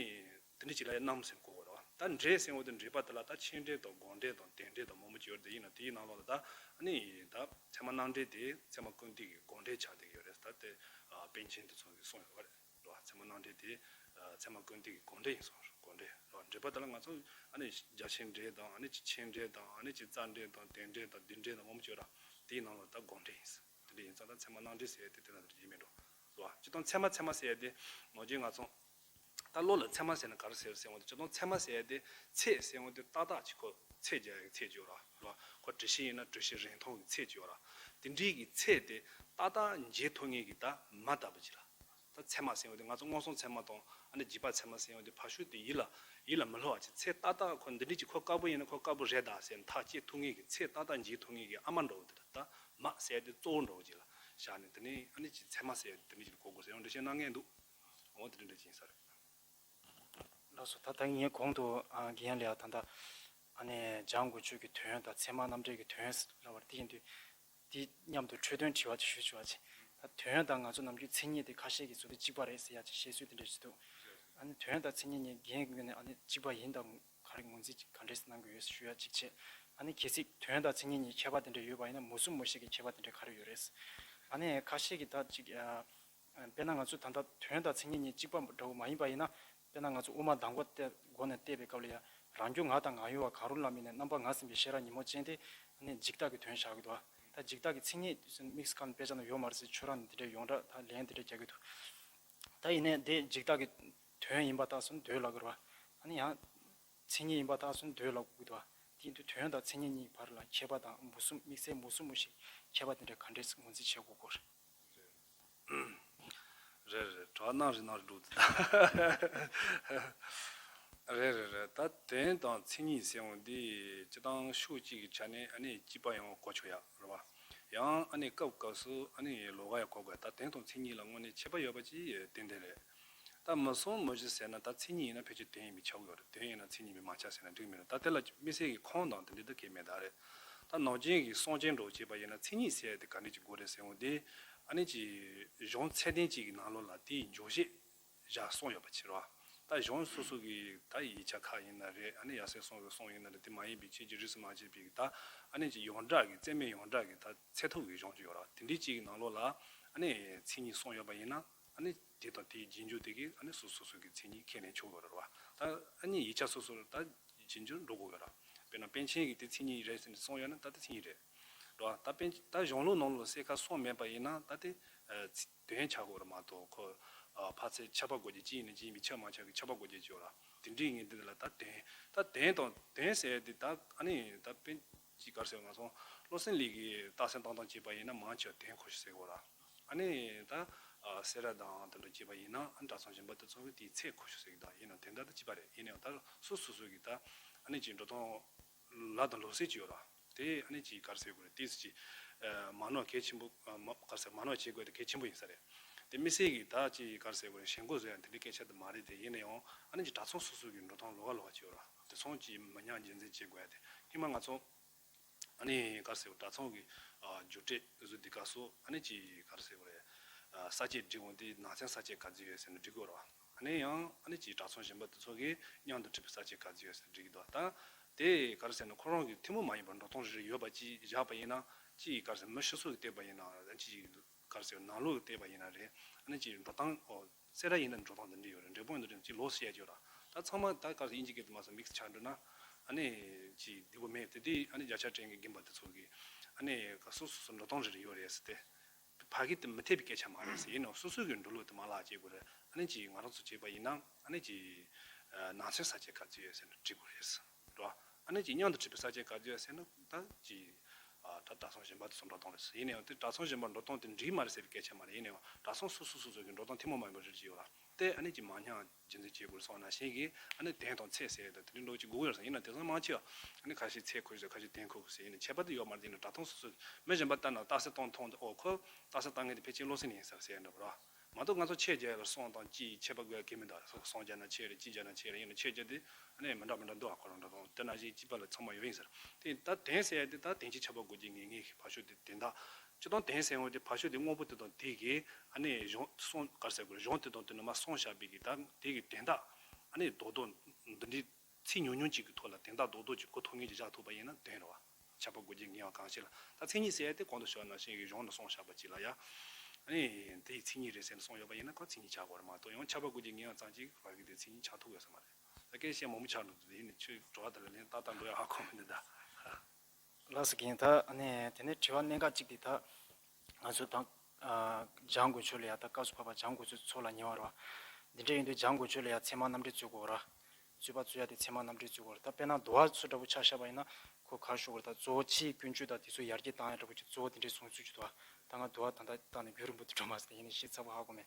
དེ་འདྲ་ཅིག་ལ་ཡང་རྣམ་ཟེར་གོ་དགོས་རེད་བ། ད་འདྲེན་ཟེར་བ་དེ་འགྲེལ་པ་དེ་ལ་ད་ཕྱིར་འདྲེན་དང་སྒོམ་འདྲེན་དང་དོན་འདྲེན་དང་མང་པོ་ཅིག་ཡོད་རེད། དེ་ཡིན་ན་དེའི་ནང་ལོགས་ལ་ད་ཨ་ནི་ད་ཚད་མ་རྣམ་འདྲེན་དེ་ཚད་མ་ཀུན་བཏུས་ཀྱི་སྒོམ་འདྲེན་ཆགས་བསྡད་ཡོད་རེད། ད་དེ་ཨ་པཎ་ཆེན་དེ་ཚོ་གིས་གསུངས་ཡོད་རེད། རེད་བ། ཚད་མ་རྣམ་འདྲེན་དེ་ཨ་ཚད་མ་ཀུན་བཏུས་ཀྱི་སྒོམ་འདྲེན་ཡིན་གསུངས། སྒོམ་འདྲེན་རེད་བ། འགྲེལ་པ་དེ་ལ་ང་ཚོ་ཨ་ནི་རྒྱ་ཆེན་འདྲེན་དང་ཨ་ནི་ཕྱིར་འདྲེན་དང་ཨ་ནི་རྩ་འདྲེན་དང་དོན་འདྲེན་དང་རྒྱུ་འདྲེན་དང་མང་པོ་ཅིག་ཡོད་རེད། དེའི་ནང་ལ་ད་སྒོམ་འདྲེན་ཡིན། དེ་འདྲ་ཡིན་ཙང་ད་ཚད་མ་རྣམ་འདྲེན་ཟེར་ཡ་དེ་དེ་ན་དེ་འདྲ་ཡིན་མིན་འགྲོ། རེད་བ། སྤྱིར་བཏང་ཚད་མ་ཚད་མ་ཟེར་ཡ་དེ་ནང་བཞིན་ང་ཚོ་ད་བློ་ལ་ཚད་མ་ཟེར་ན་ག་རེ་ཟེར་ཟེར་བ་དེ། སྤྱིར་བཏང་ཚད་མ་ཟེར་ཡ་དེ་ཚད་ཟེར་བ་དེ་ཏག་ཏག་ཅིག་ཁོ་ཚད་བརྒྱབ་ཡ་གི་ཚད་ཅིག་ཡོད་ར། རེད་བ། ཁོ་གྲུ་བཞི་ཡིན་ན་གྲུ་བཞི་རིང་ཐུང་གི་ཚད་ཅིག་ཡོད་ར། དེ་འདྲའི་གི་ཚད་དེ་ཏག་ཏག་འཇལ་ཐུབ་མཁན་གི་ད་མ་ལྟ་བུ་ཅིག་ལ། ད་ཚད་མ་ཟེར་བ་དེ་ང་ཚོ་མངོན་སུམ་ཚད་མ་དང་ཨ་ནི་རྗེས་དཔག་ཚད་མ་ཟེར་བ་དེ་ཕར་ཕྱོགས་དེ་ཡིད་ལ་ཡིད་ལ་མི་བསླུ་བ་ཅིག་ཚད་ཏག་ཏག་ཁོ་འདི་འདྲ་ཅིག་ཁོ་དཀར་པོ་ཡིན་ན་ཁོ་དཀར་པོ་རེད་ད་ཟེར་ཐག་བཅད་ཐུབ་མཁན་གྱི་ཚད་ཏག་ཏག་འཇལ་ཐུབ་མཁན་གྱི་ཨ་མ་འདྲ་བོ་དེ་འདྲ། ད་མ་ཟེར་དེ་གཙོ་བོ་འདྲ་བོ་ཅིག་ལ་བཞག་ནས་དེ་ནས་ཨ་ནི་ཅིག་ཚད་མ་ཟེར་དེ་འདྲ་ཅིག་གོ་དགོས་ཟེར་ཡང་འགྲེལ་བཤད་གནང་མཁན་འདུག་འོ་དེ་འདྲ་འདྲ་ཅིག་ཡིན་ས་རེད། ལགས་སོ། ད་ལྟ་ངས་གོང་དུ་ཨ་རྒན་ལགས་ད་ལྟ་ཨ་ནི་འཇམ་དབྱངས་དགོངས་གཅོད་ཀྱི་དོན་དང་ཚད་མ་རྣམ་འགྲེལ་གྱི་དོན་ལབ་པ་དེ་ཡིན་དུས། དེ་མཉམ་དུ་འཕྲོས་དོན་དྲི་བ་དེ་ཞུ་ཆོག་པ་ཅིག་ད་དོན་དང་ང་ཚོ་ནམ་རྒྱུན་མཚན་ཉིད་དེ་ཁ་ཤས་ཀྱིས་བཟོ་དེ་གཅིག་པ་རེད་ཟེར་ཡ་ཅིག་བཤད་སྲོལ་དེ་འདྲ་ཞིག་འདུག་ཨ་ནི་དོན་དང་མཚན་ཉིད་གཉིས་རྒན་ངོས་ནས་ཨ་ནི་གཅིག་པ་ཡིན་དང་ག་རེ་ངོས་འཛིན་ག་འདྲས་གནང་གི་ཡོད་ཞུ་ཡ་གཅིག་བྱས། ཨ་ནི་གལ་སྲིད་དོན་དང་མཚན་ཉིད་གཉིས་ཁྱད་པར་དེ་འདྲ་ཡོད་པ་ཡིན་ན་མུ་གསུམ་མུ་བཞི་གི་ཁྱད་པར་དེ་འདྲ་ག་རེ་ཡོད་རེད། ཨ་ནི་ཁ་ཤས་ཀྱིས་ད་ཅིག་ཨ། དཔེར་ན་ང་ཚོས་ད་ལྟ་དོན་དང་མཚན་ཉིད་གཉིས་གཅིག་པ་འདྲ་བོ་མ་ཡིན་པ་ཡིན་ན། དཔེར་ན་ང་ཚོ་དབུ་མ་དང་པོ་བལྟས་སྒོ་ནས་བལྟས་པའི་སྐབས་ལ་ཡང་རང་རྒྱུ་ང་དང་ང་ཡོད་པ་གང་རུང་ལ་དམིགས་ནས་རྣམ་པ་ངར་འཛིན་པའི་ཤེས་རབ་ཉོན་མོངས་ཅན་དེ་ནི་འཇིག་ལྟ་གི་དོན་བཞག་གི་འདུག་ད་འཇིག་ལྟ་གི་མཚན་ཉིད་དམིགས་སུ་བཀར་ནས་དཔེ་ཆ་ནང་ཡོད་མ་རེད་ཟེར་ཁྱོད་རང་ནས་དེ་འདྲ་ཡོངས་གྲགས་ད་ལན་དེ་འདྲ་རྒྱག་གི་འདུག་ད་ཡིན་ནའི་དེ་འཇིག་ལྟ་གི་དོན་ཡིན་པ་རྟགས་སུ་འདོད་ལབ་དགོས་རེད་བ། ཨ་ནི་ཡང་མཚན་ཉིད་ཡིན་པ་རྟགས་སུ་འདོད་ལབ་དགོས་འདུག་དེ་ཡིན་དུས་དོན་དང་མཚན་ཉིད་གཉིས་བར་ལ་ཁྱད་པར་དང་མུ་གསུམ་དམིགས་བསལ་མུ་གསུམ་མུ་བཞི་ཁྱད་པར་དེ་འདྲ་ག་འདྲས་ངོས་འཛིན་བྱེད་དགོས་སྐོར། རེད་རེད། དྲི་བ་གནང་རེད་གནང་རེད་འགྲོ་འདུག་ད། རེད་རེད་རེད། ད་དོན་དང་མཚན་ཉིད་ཟེར་བ་འདི་སྤྱིར་བཏང་ཕྱོགས་གཅིག་གི་ཆ་ནས་ཨ་ནི་གཅིག་པ་ཡང་གོ་ཆོག་ཡ་རེད་བ། ཡང་ཨ་ནི་སྐབས་སྐབས་སུ་ཨ་ནི་ལོགས་ཀ་ཡང་གོ་དགོས། ད་དོན་དང་མཚན་ཉིད་ལ་དངོས་གནས་ཁྱད་པར་ཡོད་པ་ཅིག་ཏན་ཏན་རེད། ད་མུ་གསུམ་མུ་བཞི་ཟེར་ན་ད་མཚན་ཉིད་ཡིན་ན་ཕལ་ཆེར་དོན་ཡིན་པས་ཁྱབ་ཡོད་རེད། དོན་ཡིན་ན་མཚན་ཉིད་ཡིན་པས་མ་ཁྱབ་ཟེར་ན་འགྲིག་མི་འདུག་ད་དེ་ལ་དམིགས་བསལ་གྱི་ཁུངས་དང་དེ་འདྲ་ད་གང་ཡང་མེད་ད་རེད། ད་ནང་བཞིན་གྱི་གསུང་རྐྱེན་འདྲ་བོ་བྱས་པ་ཡིན་ན་མཚན་ཉིད་ཟེར་ཡ་དེ་ག་འདྲས་ཀྱི་དགོས་རེད་ཟེར་འོང་དེ། ཨ་ནི་ཅིག་གཞུང་ཚད་ལྡན་གཅིག་གི་ནང་ལོགས་ལ་དེའི་འཇོག་བྱེད་བཞག་གསུངས་ཡོད་པ་ཕྱིར་རོ། ད་གཞུང་སོ་སོ་གི་ད་ཡིག་ཆ་ཁག་ཡིན་ན་རེད། ཨ་ནི་ཡབ་སྲས་གསུམ་གྱི་གསུང་ཡིན་ན་རེད། དེ་མ་ཡིན་པའི་ཆོས་ཀྱི་རིས་སུ་མ་ཆད་པའི་གི་ད་ཨ་ནི་ཅིག་ཡོངས་གྲགས་ཀྱི་རྩེ་མོའི་ཡོངས་གྲགས་ཀྱི་ད་ཚད་ཐུབ་ཀྱི་གཞུང་ཅིག་ཡོད་ར། དེ་འདྲའི་གཅིག་གི་ནང་ལོགས་ལ་ཨ་ནི་མཚན་ཉིད་གསུངས་ཡོད་པ་ཡིན་ན། ཨ་ནི་དེ་དང་དེའི་རྗེས་འཇུག་དེ་གིས་ཨ་ནི་སོ་སོ་སོ་སོ་གི་མཚན་ཉིད་ཁས་ལེན་ཆོག་གི་རེད་བ། ད་ཨ་ནི་ཡིག་ཆ་སོ་སོར་ད་རྗེས་འཇུག་འགྲོ་དགོས་ཡོད་ར། དཔེར་ན་པཎ་ཆེན་གྱིས་དེ་མཚན་ཉིད་རེད་ཟེར་ནས་གསུངས་ཡོད་ན་ད་དེ་མཚན་ཉིད་རེད། རེད་བ། ད་པཎ་ད་གཞུང་ལུགས་ནང་ལ་གསལ་ཁ་གསུངས་མེད་པ་ཡིན་ན་ད་དེ་ཨ་ཚིག་དོན་ཆགས་དགོས་རེད་མ་གཏོགས་ཁོ་ཨ་ཕར་ཚད་ཁྱབ་པ་དགོས་རྒྱུ་གཅིག་ཡིན་ན་གཅིག་ཡིན་པའི་ཁྱབ་མ་ཁྱབ་ཀྱི་ཁྱབ་པ་དགོས་རྒྱུ་ཅིག་ཡོད་ར། དེ་འདྲའི་ངེས་འདི་ལ་ད་དོན་ད་དོན་དང་དོན་ཟེར་དེ་ད་ཨ་ནི་ད་པཎ་ཅིག་ག་རེ་ཟེར་ང་ཚོ་བློ་སེང་ལུགས་ཀྱི་རྟགས་གསལ་བཏང་སྟངས་བྱས་པ་ཡིན་ན་མང་ཆེ་བ་དོན་ཁོ་ཤེས་ཟེར་དགོས་ར། ཨ་ནི་ད་ཨ་སེ་ར་དང་དེ་འདྲ་བྱས་པ་ཡིན་ན་ཨ་ནི་གྲྭ་ཚང་གཞན་པ་དེ་ཚོ་གི་དེའི་ཚད་ཁོ་ཤེས་ཟེར་གི་ད་ཡིན་ན་དེ་འདྲ་ད་གཅིག་པ་རེད། ཡིན་ན་ཡང་ད་སོ་སོ་སོ་གི་ད་ཨ་ནི་ཅིག་འགྲོ་སྟངས་ལ་དང་ལུགས་སྲོལ་ཅིག་ཡོད་ར། དེ་ཨ་ནི་ཅིག་ག་རེ་ཟེར་དགོས་རེད། དེ་ཅིག་ཨ་མ་ནོར་གལ་ཆེན་པོ་ཨ་མ་ག་རེ་ཟེར་མ་ནོར་བྱེད་དགོས་དེ་གལ་ཆེན་པོ་ཡིན་ས་རེད། དེ་དམིགས་བསལ་གི་ད་ཅིག་ག་རེ་ཟེར་དགོས་རེད། ཞེན་ཁོག་བཟོ་ཡ་དེ་འདྲའི་སྐད་ཆ་དེ་མ་རེད། དེ་ཡིན་ན་ཡང་ཨ་ནི་ཅིག་གྲྭ་ཚང་སོ་སོ་གི་འགྲོ་སྟངས་ལོགས་ཀ་ལོགས་ཀ་ཅིག་ཡོད་ར། དེ་ཚོ་ཅིག་མི་ཉམས་རྒྱུན་འཛིན་བྱེད་དགོས་ཡ་དེ་སྔོན་མ་ང་ཚོ་ཨ་ནི་ག་རེ་ཟེར་དགོས་གྲྭ་ཚང་གི་ཨ་རྒྱུགས་སྤྲོད་བཟོ་དུས་སྐབས་སུ་ཨ་ནི་ཅིག་ག་རེ་ཟེར་དགོས་རེད། ཨ་ས་བཅད་སྒྲིག་འོང་དུས་ནང་ཚན་ས་བཅད་ག་ཚོད་ཡོད་ཟེར་ནས་སྒྲིག་དགོས་རེད་བ། ཨ་ནི་ཡང་ཨ་ནི་ཅིག་གྲྭ་ཚང་གཞན་པ་དེ་ཚོ་གིས་མཉམ་དུ་ཁྲིད་པའི་ས་བཅད་ག་ཚོད་ཡོད་ཟེར་ནས་སྒྲིག་གི་འདུག་ད་དེ་ག་རེ་ཟེར་ན་ཁོ་རང་གི་ཐུན་མོང་མ་ཡིན་པར་འགྲོ་སྟངས་རེ་རེ་ཡོད་པ་ཅིག་བཞག་པ་ཡིན་ན་ཅིག་ག་རེ་ཟེར་མི་སོ་སོ་གིས་བལྟས་པ་ཡིན་ན་ཅིག་ག་རེ་ཟེར་ནང་ལོགས་ཀྱིས་བལྟས་པ་ཡིན་ན་རེད། ཨ་ནི་ཅིག་འགྲོ་སྟངས་ཨོ། གསལ་ར་ཡིན་ན་འགྲོ་སྟངས་འདི་འདྲ་ཡོད་རེད། འབྲས་སྤུངས་འདི་འདྲ་ཅིག་ལོགས་སུ་བཤད་རྒྱུ་ར། ད་ཚང་མ་ད་ག་རེ་ཟེར་དབྱིན་ཇི་སྐད་དུ་མ་སོང་མིག་སི་ཆགས་འགྲོ་ན་ཨ་ནི་ཅིག་བདེ་པོ་མེད། དེ་དུས་ཨ་ནི་བརྒྱ་ཆ་དྲན་གྱི་རྒན་པ་དེ་ཚོ་གིས་ཨ་ནི་ག་སོ་སོ་སོ་འགྲོ་སྟངས་རེ་རེ་ཡོད་རེད་ཟེར་ཏེ། ཕ་གི་དེ་མི་འཐད་པའི་སྐད་ཆ་མ་རེད་ཟེར། ཡིན་ནའང་སོ་སོ་གི་འགྲོ་ལུགས་དེ་མ་བརླག་བྱེད་དགོས་རེད། ཨ་ནི་ཅིག་ང་རང་ཚོ་བྱས་པ་ཡིན་ན་ཨ་ནི་ཅིག་ནང་ཚན་ས་བཅད་ག་ཚོད་ཡོད་ཟེར་ན་འགྲིག་གི་རེད་ཟེར། རེད་བ། ཨ་ནི་ཅིག་མཉམ་དུ་ཁྲིད་པའི་ས་བཅད་ག་ཚོད་ཡོད་ཟེར་ན་ད་ཅིག་ ད་གྲྭ་ཚང་གཞན་པ་དེ་ཚོ་འགྲོ་སྟངས་རེད་ཟེར། ཡིན་ནའང་དེ་གྲྭ་ཚང་གཞན་པ་འགྲོ་སྟངས་དེ་འགྲིག་མ་རེད་ཟེར་བའི་སྐད་ཆ་མ་རེད། ཡིན་ནའང་གྲྭ་ཚང་སོ་སོ་སོ་སོ་གི་འགྲོ་སྟངས་ཐུན་མོང་མ་ཡིན་པ་རེད་ཅེས་ཡོད་ལ། དེ་ཨ་ནི་ཀྱི་མ་ཉམས་རྒྱུན་འཛིན་བྱེད་དགོས་སོགས་ནང་བཞིན་གྱི་ཨ་ནི་དན་དང་ཚད་ཟེར་ཡ་དང་དེ་འདྲའི་འགྲོ་གི་དགོས་ཀྱི་ཡོད་རེད་ཟེར། ཡིན་ན་དེང་སང་མང་ཆེ་བ་ཨ་ནི་ཁ་ཤས་ཚད་མཁོ་ཟེར། ཁ་ཤས་དན་མཁོ་ཟེར། ཡིན་ན་ཁྱད་པར་དེ་ཡོད་མ་རེད། ཡིན་ན་གྲྭ་ཚང་སོ་སོ་མི་གཞན་པ་ལྟར་ན་རྟགས་གསལ་གཏོང་མཐོང་དུས། ཨོ་ཁོ་རྟགས་གསལ་བཏང་མཁན་དེ་ཕལ་ཆེར་བློ་སེང་ཡིན་ས་ཟེར་ཡ་འདྲ་པོ་རེད། མ་གཏོགས་ང་ཚོ་ཆས་རྒྱག་ཡ་ལ་སྲོང་དང་ལྕེ་ཁྱད་པར་དགོས་ཡ་གང་ཡང་མི་འདུག་སྲོང་རྒྱག་ན་ཆས་རེད། ལྕེ་རྒྱག་ན་ཆས་རེད། ཡིན་ན་ཆས་རྒྱག་དེ་ཨ་ནི་མི་འདྲ་མི་འདྲ་འདུག་ཨ་ཁོ་རང་འདྲ་དང་དེ་ནང་བཞིན་སྐྱེས་པ་ལ་ཚང་མ་ཡོད་ཡིན་ཟེར། དེ་ད་དན་ཟེར་ཡ་དེ་ད་དན་གྱི་ཁྱད་པར་དགོས་ཀྱི་ངེས་ངེས་ཕ་ཤུལ་དེ་དན་རྟགས། སྤྱིར་བཏང་དན་ཟེར་ཡོང་དེ་ཕ་ཤུལ་དེ་དངོས་པོ་དེ་དང་དེ་གི་ཨ་ནི་གཞུང་གསུངས་ག་རེ་ཟེར་དགོས་རེད། གཞུང་དེ་དང་དེ་ནི་མ་གསུངས་བཞག་པའི་གི་ད་དེ་གི་དན་རྟགས་ཨ་ནི་རྡོག་རྡོག་འདི་འདྲའི་ཚིག་ཉུང་ཉུང་ཅིག་གི་ཐོག་ལ་དན་རྟགས་རྡོག་རྡོག་ཅིག་གོ་ཐུབ་མཁན་ཅིག་བཞག་ཐུབ་པ་ཡིན་ན་དན་རེད་བ། ཁྱད་པར་དགོས་ཀྱི་ངེས་པ་གང་ཞིག་ལ། ད་མཚན་ཉིད་ཟེར་ཡ་དེ་གོང་དུ་ཞུས་པ་ནང་བཞིན་གྱི་གཞུང་ནས་གསུངས་བཞག་པ་ཅིག་ལ་ཡ། ཨ་ནི་དེ་ཡི་མཚན་ཉིད་རེད་ཟེར་ནས་གསུངས་ཡོད་པ་ཡིན་ན་ཁོ་མཚན་ཉིད་ཆགས་དགོས་རེད་མ་གཏོགས། ཡང་ཁྱད་པར་དགོས་ཀྱི་ངེས་པ་ཙམ་ཅིག་རག་གི་དེ་མཚན་ཉིད་ཆགས་ཐུབ་ཡོད་ས་མ་རེད། ད་སྐད་བཤད་མང་པོ་ཆགས་འགྲོ་འདུག་ཡིན་ནའི་ཁྱོད་དྲི་བ་དེ་ལ་ལན་ཏག་ཏག་འགྲོ་ཡ་ཧ་གོ་མི་འདུག་ད། ལགས་སོ། རྒན། ད་ཨ་ནི་དེ་ནས་དྲི་བ་གནད་འགག་གཅིག་དེ་ད་ང་ཚོ་དང་། ཨ། སྦྱང་དགོས་ཆོས་ལ་ཡ་ད་སྐབས་སུ་བབ་པ་སྦྱང་དགོས་ཆོས་ཚོགས་ལ་ཉེ་བ་རེད་བ། འདི་འདྲ་ཡིན་དུས་སྦྱང་དགོས་ཆོས་ལ་ཡ་ཚད་མ་རྣམ་འགྲེལ་རྩོད་དགོས་ར། རྩོད་པ་རྩོད་ཡ་དེ་ཚད་མ་རྣམ་འགྲེལ་རྩོད་དགོས་ར། ད་དཔེར་ན་དུ་བ་ཚོ་འདྲ་པོ་ཆ་བཞག་པ་ཡིན་ན་ཁོ་ག་རེ་ཞུ་དགོས་རེད། ད་གཙོ་བོ་ཕྱིའི་ཀུན་སྤྱོད་དང་དེ་ཚོ་ཡར་རྒྱས་བཏང་ཡ་འདྲ་པོ་ཅིག་གཙོ་བོ་དེ་འདྲའི་བཟུང་ཚུལ་ཅིག་འདུག་བ། ད་ང་དུ་བ་ད་ལྟ་བཏང་ནས་རྒྱུན་རིང་པོ་དུ་འགྲོ་མ་སོང་། ཡིན་ནའི་ཤེས་ཚ་པོ་ཧ་གོ་མེད།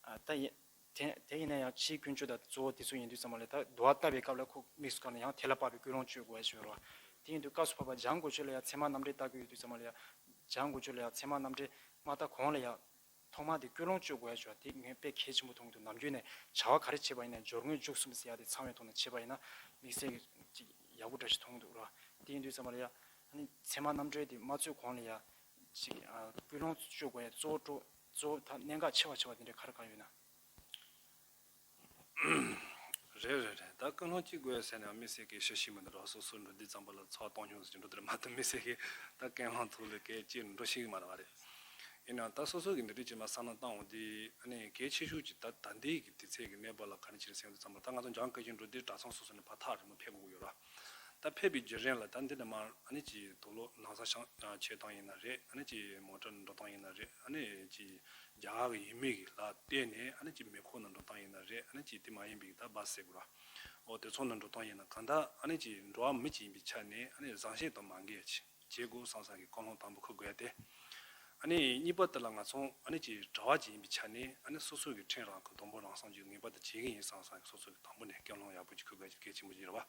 ཨ། ད་ཡིན། དེ་དེ་ཡིན་ན་ཡང་ཕྱིའི་ཀུན་སྤྱོད་དང་གཙོ་བོ་དེ་ཚོ་ཡིན་དུས་ཙམ་པ་ལ་ད་དུ་བ་བཏབ་པའི་སྐབས་ལ་ཁོ་དམིགས་སུ་བཀར་ན་ཡང་དེ་ལ་དཔག་པའི་ཀུན་སློང་སྤྱོད་དགོས་ཡ་ཞིག་ཡོད་རེད་བ། དེ་ཡིན་དུས་སྐབས་སུ་བབ་པ་སྦྱང་དགོས་ཆོས་ལ་ཡང་ཚད་མ་རྣམ་འགྲེལ་ལྟ་དགོས་ཡོད་དུས་ཙམ་པ་ལ་ཡང་སྦྱང་དགོས་ཆོས་ལ་ཡང་ཚད་མ་རྣམ་འགྲེལ་མ་ལྟ་གོང་ལ་ཡང་ཐོག་མ་དེ་ཀུན་སློང་སྤྱོད་དགོས་ཡ་ཞིག་ཡོད་རེད་བ། དེ་ངས་དཔེ་གལ་ཆེན་པོ་མཐོང་གི་འདུག་ནམ་རྒྱུན་ནས་བྱ་བ་ག་རེ་བྱེད་པ་ཡིན་ན་སྦྱོར་དངོས་འཇུག་གསུམ་ཟེར་ཡ་དེ་ཚང་བའི་ཐོག་ནས་བྱེད་པ་ཡིན་ན་དམིགས་བསལ་གྱི་ཅིག་ཡག་པོ་འདྲ་ཞིག་མཐོང་གི་འདུག་ར། དེ་ཡིན་དུས་ཙམ་པ་ལ་ཡང་ཨ་ནི་ཚད་མ་རྣམ་འགྲེལ་དེ་མ་རྩོད་གོང་ལ་ཡང་ཅིག་ཨ། ཀུན་སློང་སྤྱོད་དགོས་ཡ་གཙོ་བོ་གཙོ་བོ་ད་གནད་འགག་ཆེ་བ་ཆེ་བ་དེ་འདྲ་ག་རེ་ག་རེ་ཡོད་ན། རེད་རེད་རེད། ད་ཀུན་སློང་གཅིག་དགོས་ཟེར་ན་དམིགས་བསལ་གྱི་ཤེས་བཞིན་མི་འདུག་ར། སོ་སོ་འགྲོ་དུས་ཙམ་པ་ལ་ཚོགས་གཏོང་མྱོང་ཟེར་གྱི་འགྲོ་དེ་རེད་མ་གཏོགས་དམིགས་བསལ་གྱི་ད་ཀུན་སློང་ཐོག་ལ་སྐད་ཅིག་འགྲོ་ཤེས་ཀྱི་མ་རེད་བ་རེད། ཡིན་ནའང་ད་སོ་སོ་གི་འདི་འདྲ་ཅིག་མ་བསམ་བློ་བཏང་འོང་དུས་ཨ་ནི་གལ་ཆེ་ཤོས་ཀྱི་ད་ད་ལྟའི་གི་དུས་ཚོད་ཀྱི་གནས་བབ་ལ་ག་རེ་བྱེད་ཟེར་དུས་ཙམ་པ། ད་ང་ཚོ་སྦྱང་མཁན་ཅིག་འགྲོ་དུས་གྲྭ་ཚང་སོ་སོ་ནས་ཕར་ཐག་རིང་མོ་ཕེབས་དགོས་ཀྱི་ཡོད་ར། ད་ཕེབས་པའི་བརྒྱུད་རིམ་ལ་ད་འདི་ནས་མར་ཨ་ནི་ཅིག་དུག་ལོག་ན་བཟའ་ཤང་ཆེ་སྟངས་ཡིན་ན་རེད། ཨ་ནི་ཅིག་མོ་ཊ་འགྲོ་སྟངས་ཡིན་ན་རེད། ཨ་ནི་ཅིག་རྒྱ་གར་གྱི་ཡུལ་མི་གི་ལ་བལྟས་ནས་ཨ་ནི་ཅིག་མེ་འཁོར་ནང་འགྲོ་སྟངས་ཡིན་ན་རེད། ཨ་ནི་ཅིག་དེ་མ་ཡིན་པའི་ད་བ་ཟེར་དགོས་ར། འོ་དེ་ཚོ་ནང་འགྲོ་སྟངས་ཡིན་ན་གང་ལྟར་ཨ་ནི་ཅིག་འགྲོ་བ་མི་ཅིག་ཡིན་པའི་ཆ་ནས་ཨ་ནི་བཟང་ཤེས་དང་མ་འགལ་ཅིག་བྱེད་དགོས་བསམ་བསམ་གྱི་ཀུན་སློང་དང་པོ་འཁུར་དགོས་ཡ་དེ། ཨ་ནི་གཉིས་པ་དེ་ལ་ང་ཚོ་ཨ་ནི་ཅིག་གྲྭ་བ་ཅིག་ཡིན་པའི་ཆ་ནས་ཨ་ནི་སོ་སོ་གི་ཕྲེང་རང་གི་སྡོང་པོ་རང་སྲུང་ཅིག་ངེས་པར་དུ་བྱེད་ཀྱི་ཡིན་བསམ་བསམ་གྱི་སོ་སོ་གི་དང་པོ་ནས་ཀུན་སློང་ཡག་པོ་ཅིག་འཁུར་དགོས་ཡ་ཅིག་གལ་ཆེན་པོ་ཅིག་རེད་བ།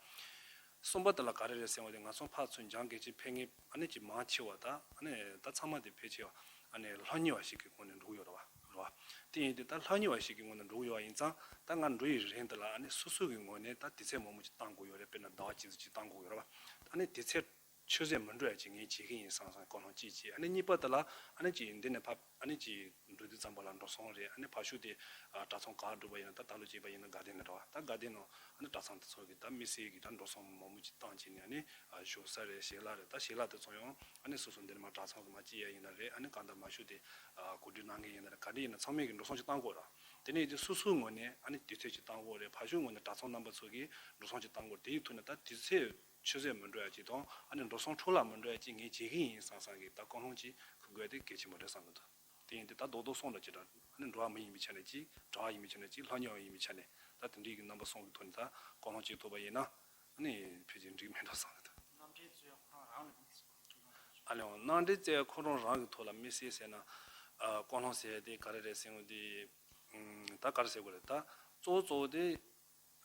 གསུམ་པ་དེ་ལ་ག་རེ་རེད་ཟེར་བ་དེ་ང་ཚོ་ཕར་ཚུར་སྦྱང་མཁན་ཅིག་ཕེབས་མཁན་ཨ་ནི་ཅིག་མང་ཆེ་བ་ད་ཨ་ནི་ད་ཚང་མ་དེ་ཕལ་ཆེ་བ་ཨ་ནི་སློབ་གཉེར་བ་ཞིག་གི་སྒོ་ནས་འགྲོ་གི་ཡོད་རེད་བ། རེད་བ། དེ་ཡིན་དུས་ད་སློབ་གཉེར་བ་ཞིག་གི་ངོས་ནས་འགྲོ་གི་ཡོད་པ་ཡིན་ཙང་ད་ང་འགྲོ་ཡི་རིང་དེ་ལ་ཨ་ནི་སོ་སོ་གི་ངོས་ནས་ད་དུས་ཚོད་མང་པོ་ཅིག་བཏང་དགོས་ཡོད་རེད། དཔེར་ན་ཟླ་བ་གཅིག་ཙམ་ཅིག་བཏང་དགོས་ཡོད་རེད་བ། ཨ་ནི་དུས་ཚོད་ཆུད་ཟོས་མི་འགྲོ་ཡ་ཅིག་ངས་བྱེད་ཀྱི་ཡིན་བསམ་བསམ་ཀུན་སློང་གཅིག་བྱས། ཨ་ནི་གཉིས་པ་དེ་ལ་ཨ་ནི་ཅིག་འདི་ནས་ཕར་ཨ་ནི་ཅིག་འགྲོ་དུས་ཙམ་པ་ལ་འགྲོ་སོང་རེད། ཨ་ནི་ཕར་ཕྱོགས་དེ་གྲྭ་ཚང་ག་བར་འགྲོ་བ་ཡིན་ན་ད་ད་ལོ་གཅིག་པ་ཡིན་ན་དགའ་ལྡན་ལ་འགྲོ་བ། ད་དགའ་ལྡན་ནང་ཨ་ནི་གྲྭ་ཚང་དེ་ཚོ་གི་ད་དམིགས་བསལ་གྱི་ད་འགྲོ་སོང་མང་པོ་ཅིག་བཏང་བྱས་ནས་ཨ་ནི་བཞུགས་ས་རེད། ཞལ་ལག་རེད། ད་ཞལ་ལག་དེ་ཚོ་ཡང་ཨ་ནི་སོ་སོ་འདི་ནས་མར་གྲྭ་ཚང་གི་མར་སྐྱེལ་ཡ་ཡིན་ན་རེད། ཨ་ནི་གང་ལྟར་མར་ཕྱོགས་དེ་གོ་སྒྲིག་གནང་མཁན་ཡིན་ན་རེད། ག་འདྲ་ཡིན་ན་ཚང་མས་ཀྱི་འགྲོ་སོང་ཅིག་བཏང་དགོས་ར། དེ་ནས་དེ་སོ་སོའི་ངོས་ནས་ཨ་ནི་དུས་ཚོད་ཅིག་བཏང་དགོས་རེད། ཕར་ཕྱོགས་ངོས་ནས་གྲྭ་ཚང་རྣམ་པ་ཚོ་གིས་འགྲོ་སོང་ཅིག་བཏང་དགོས་རེད། དེའི་ཐོག་ནས་ད་དུས་ཚོད་ཆུད་ཟོས་མི་འགྲོ་ཡ་ཅིག་དང་ཨ་ནི་འགྲོ་སོང་འཕྲོ་བརླག་མི་འགྲོ་ཡ་ཅིག་ངས་བྱེད་ཀྱི་ཡིན་བསམ་བསམ་གྱི་ད་ཀུན་སློང་ཅིག་འཁུར་དགོས་ཡ་དེ་གལ་ཆེན་པོ་རེད་བསམ་གྱི་འདུག་དེ་ཡིན་དུས་ད་རྡོག་རྡོག་གསུམ་འདྲ་ཅིག་འདྲ་ཨ་ནི་འགྲོ་བ་མི་ཡིན་པའི་ཆ་ནས་ཅིག་གྲྭ་བ་ཡིན་པའི་ཆ་ནས་ཅིག་སློབ་གཉེར་བ་ཡིན་པའི་ཆ་ནས་ད་དེ་འདྲའི་གི་རྣམ་པ་གསུམ་གྱི་ཐོག་ནས་ད་ཀུན་སློང་ཅིག་ཐུག་པ་ཡིན་ན་ཨ་ནི་ཕལ་ཆེར་འགྲིག་མེད་འགྲོ་བསམ་གྱི་འདུག་རྣམ་འགྲེལ་རྩོད་ཡ་ཁོ་རང་རང་ལ་དམིགས་སུ་བཀར་ནས་ཨ་ལེ་འོ་རྣམ་འགྲེལ་རྩོད་ཡ་ཁོ་རང་རང་གི་ཐོག་ལ་དམིགས་བསལ་ཟེར་ན་ཨ་ཀུན་སློང་ཟེར་ཡ་དེ་ག་རེ་རེད་ཟེར་ཡོང་དུས་ཨུམ་ད་ག་རེ་ཟེར་དགོས་རེད། ད་གཙོ་བོ་གཙོ་བོ་དེ།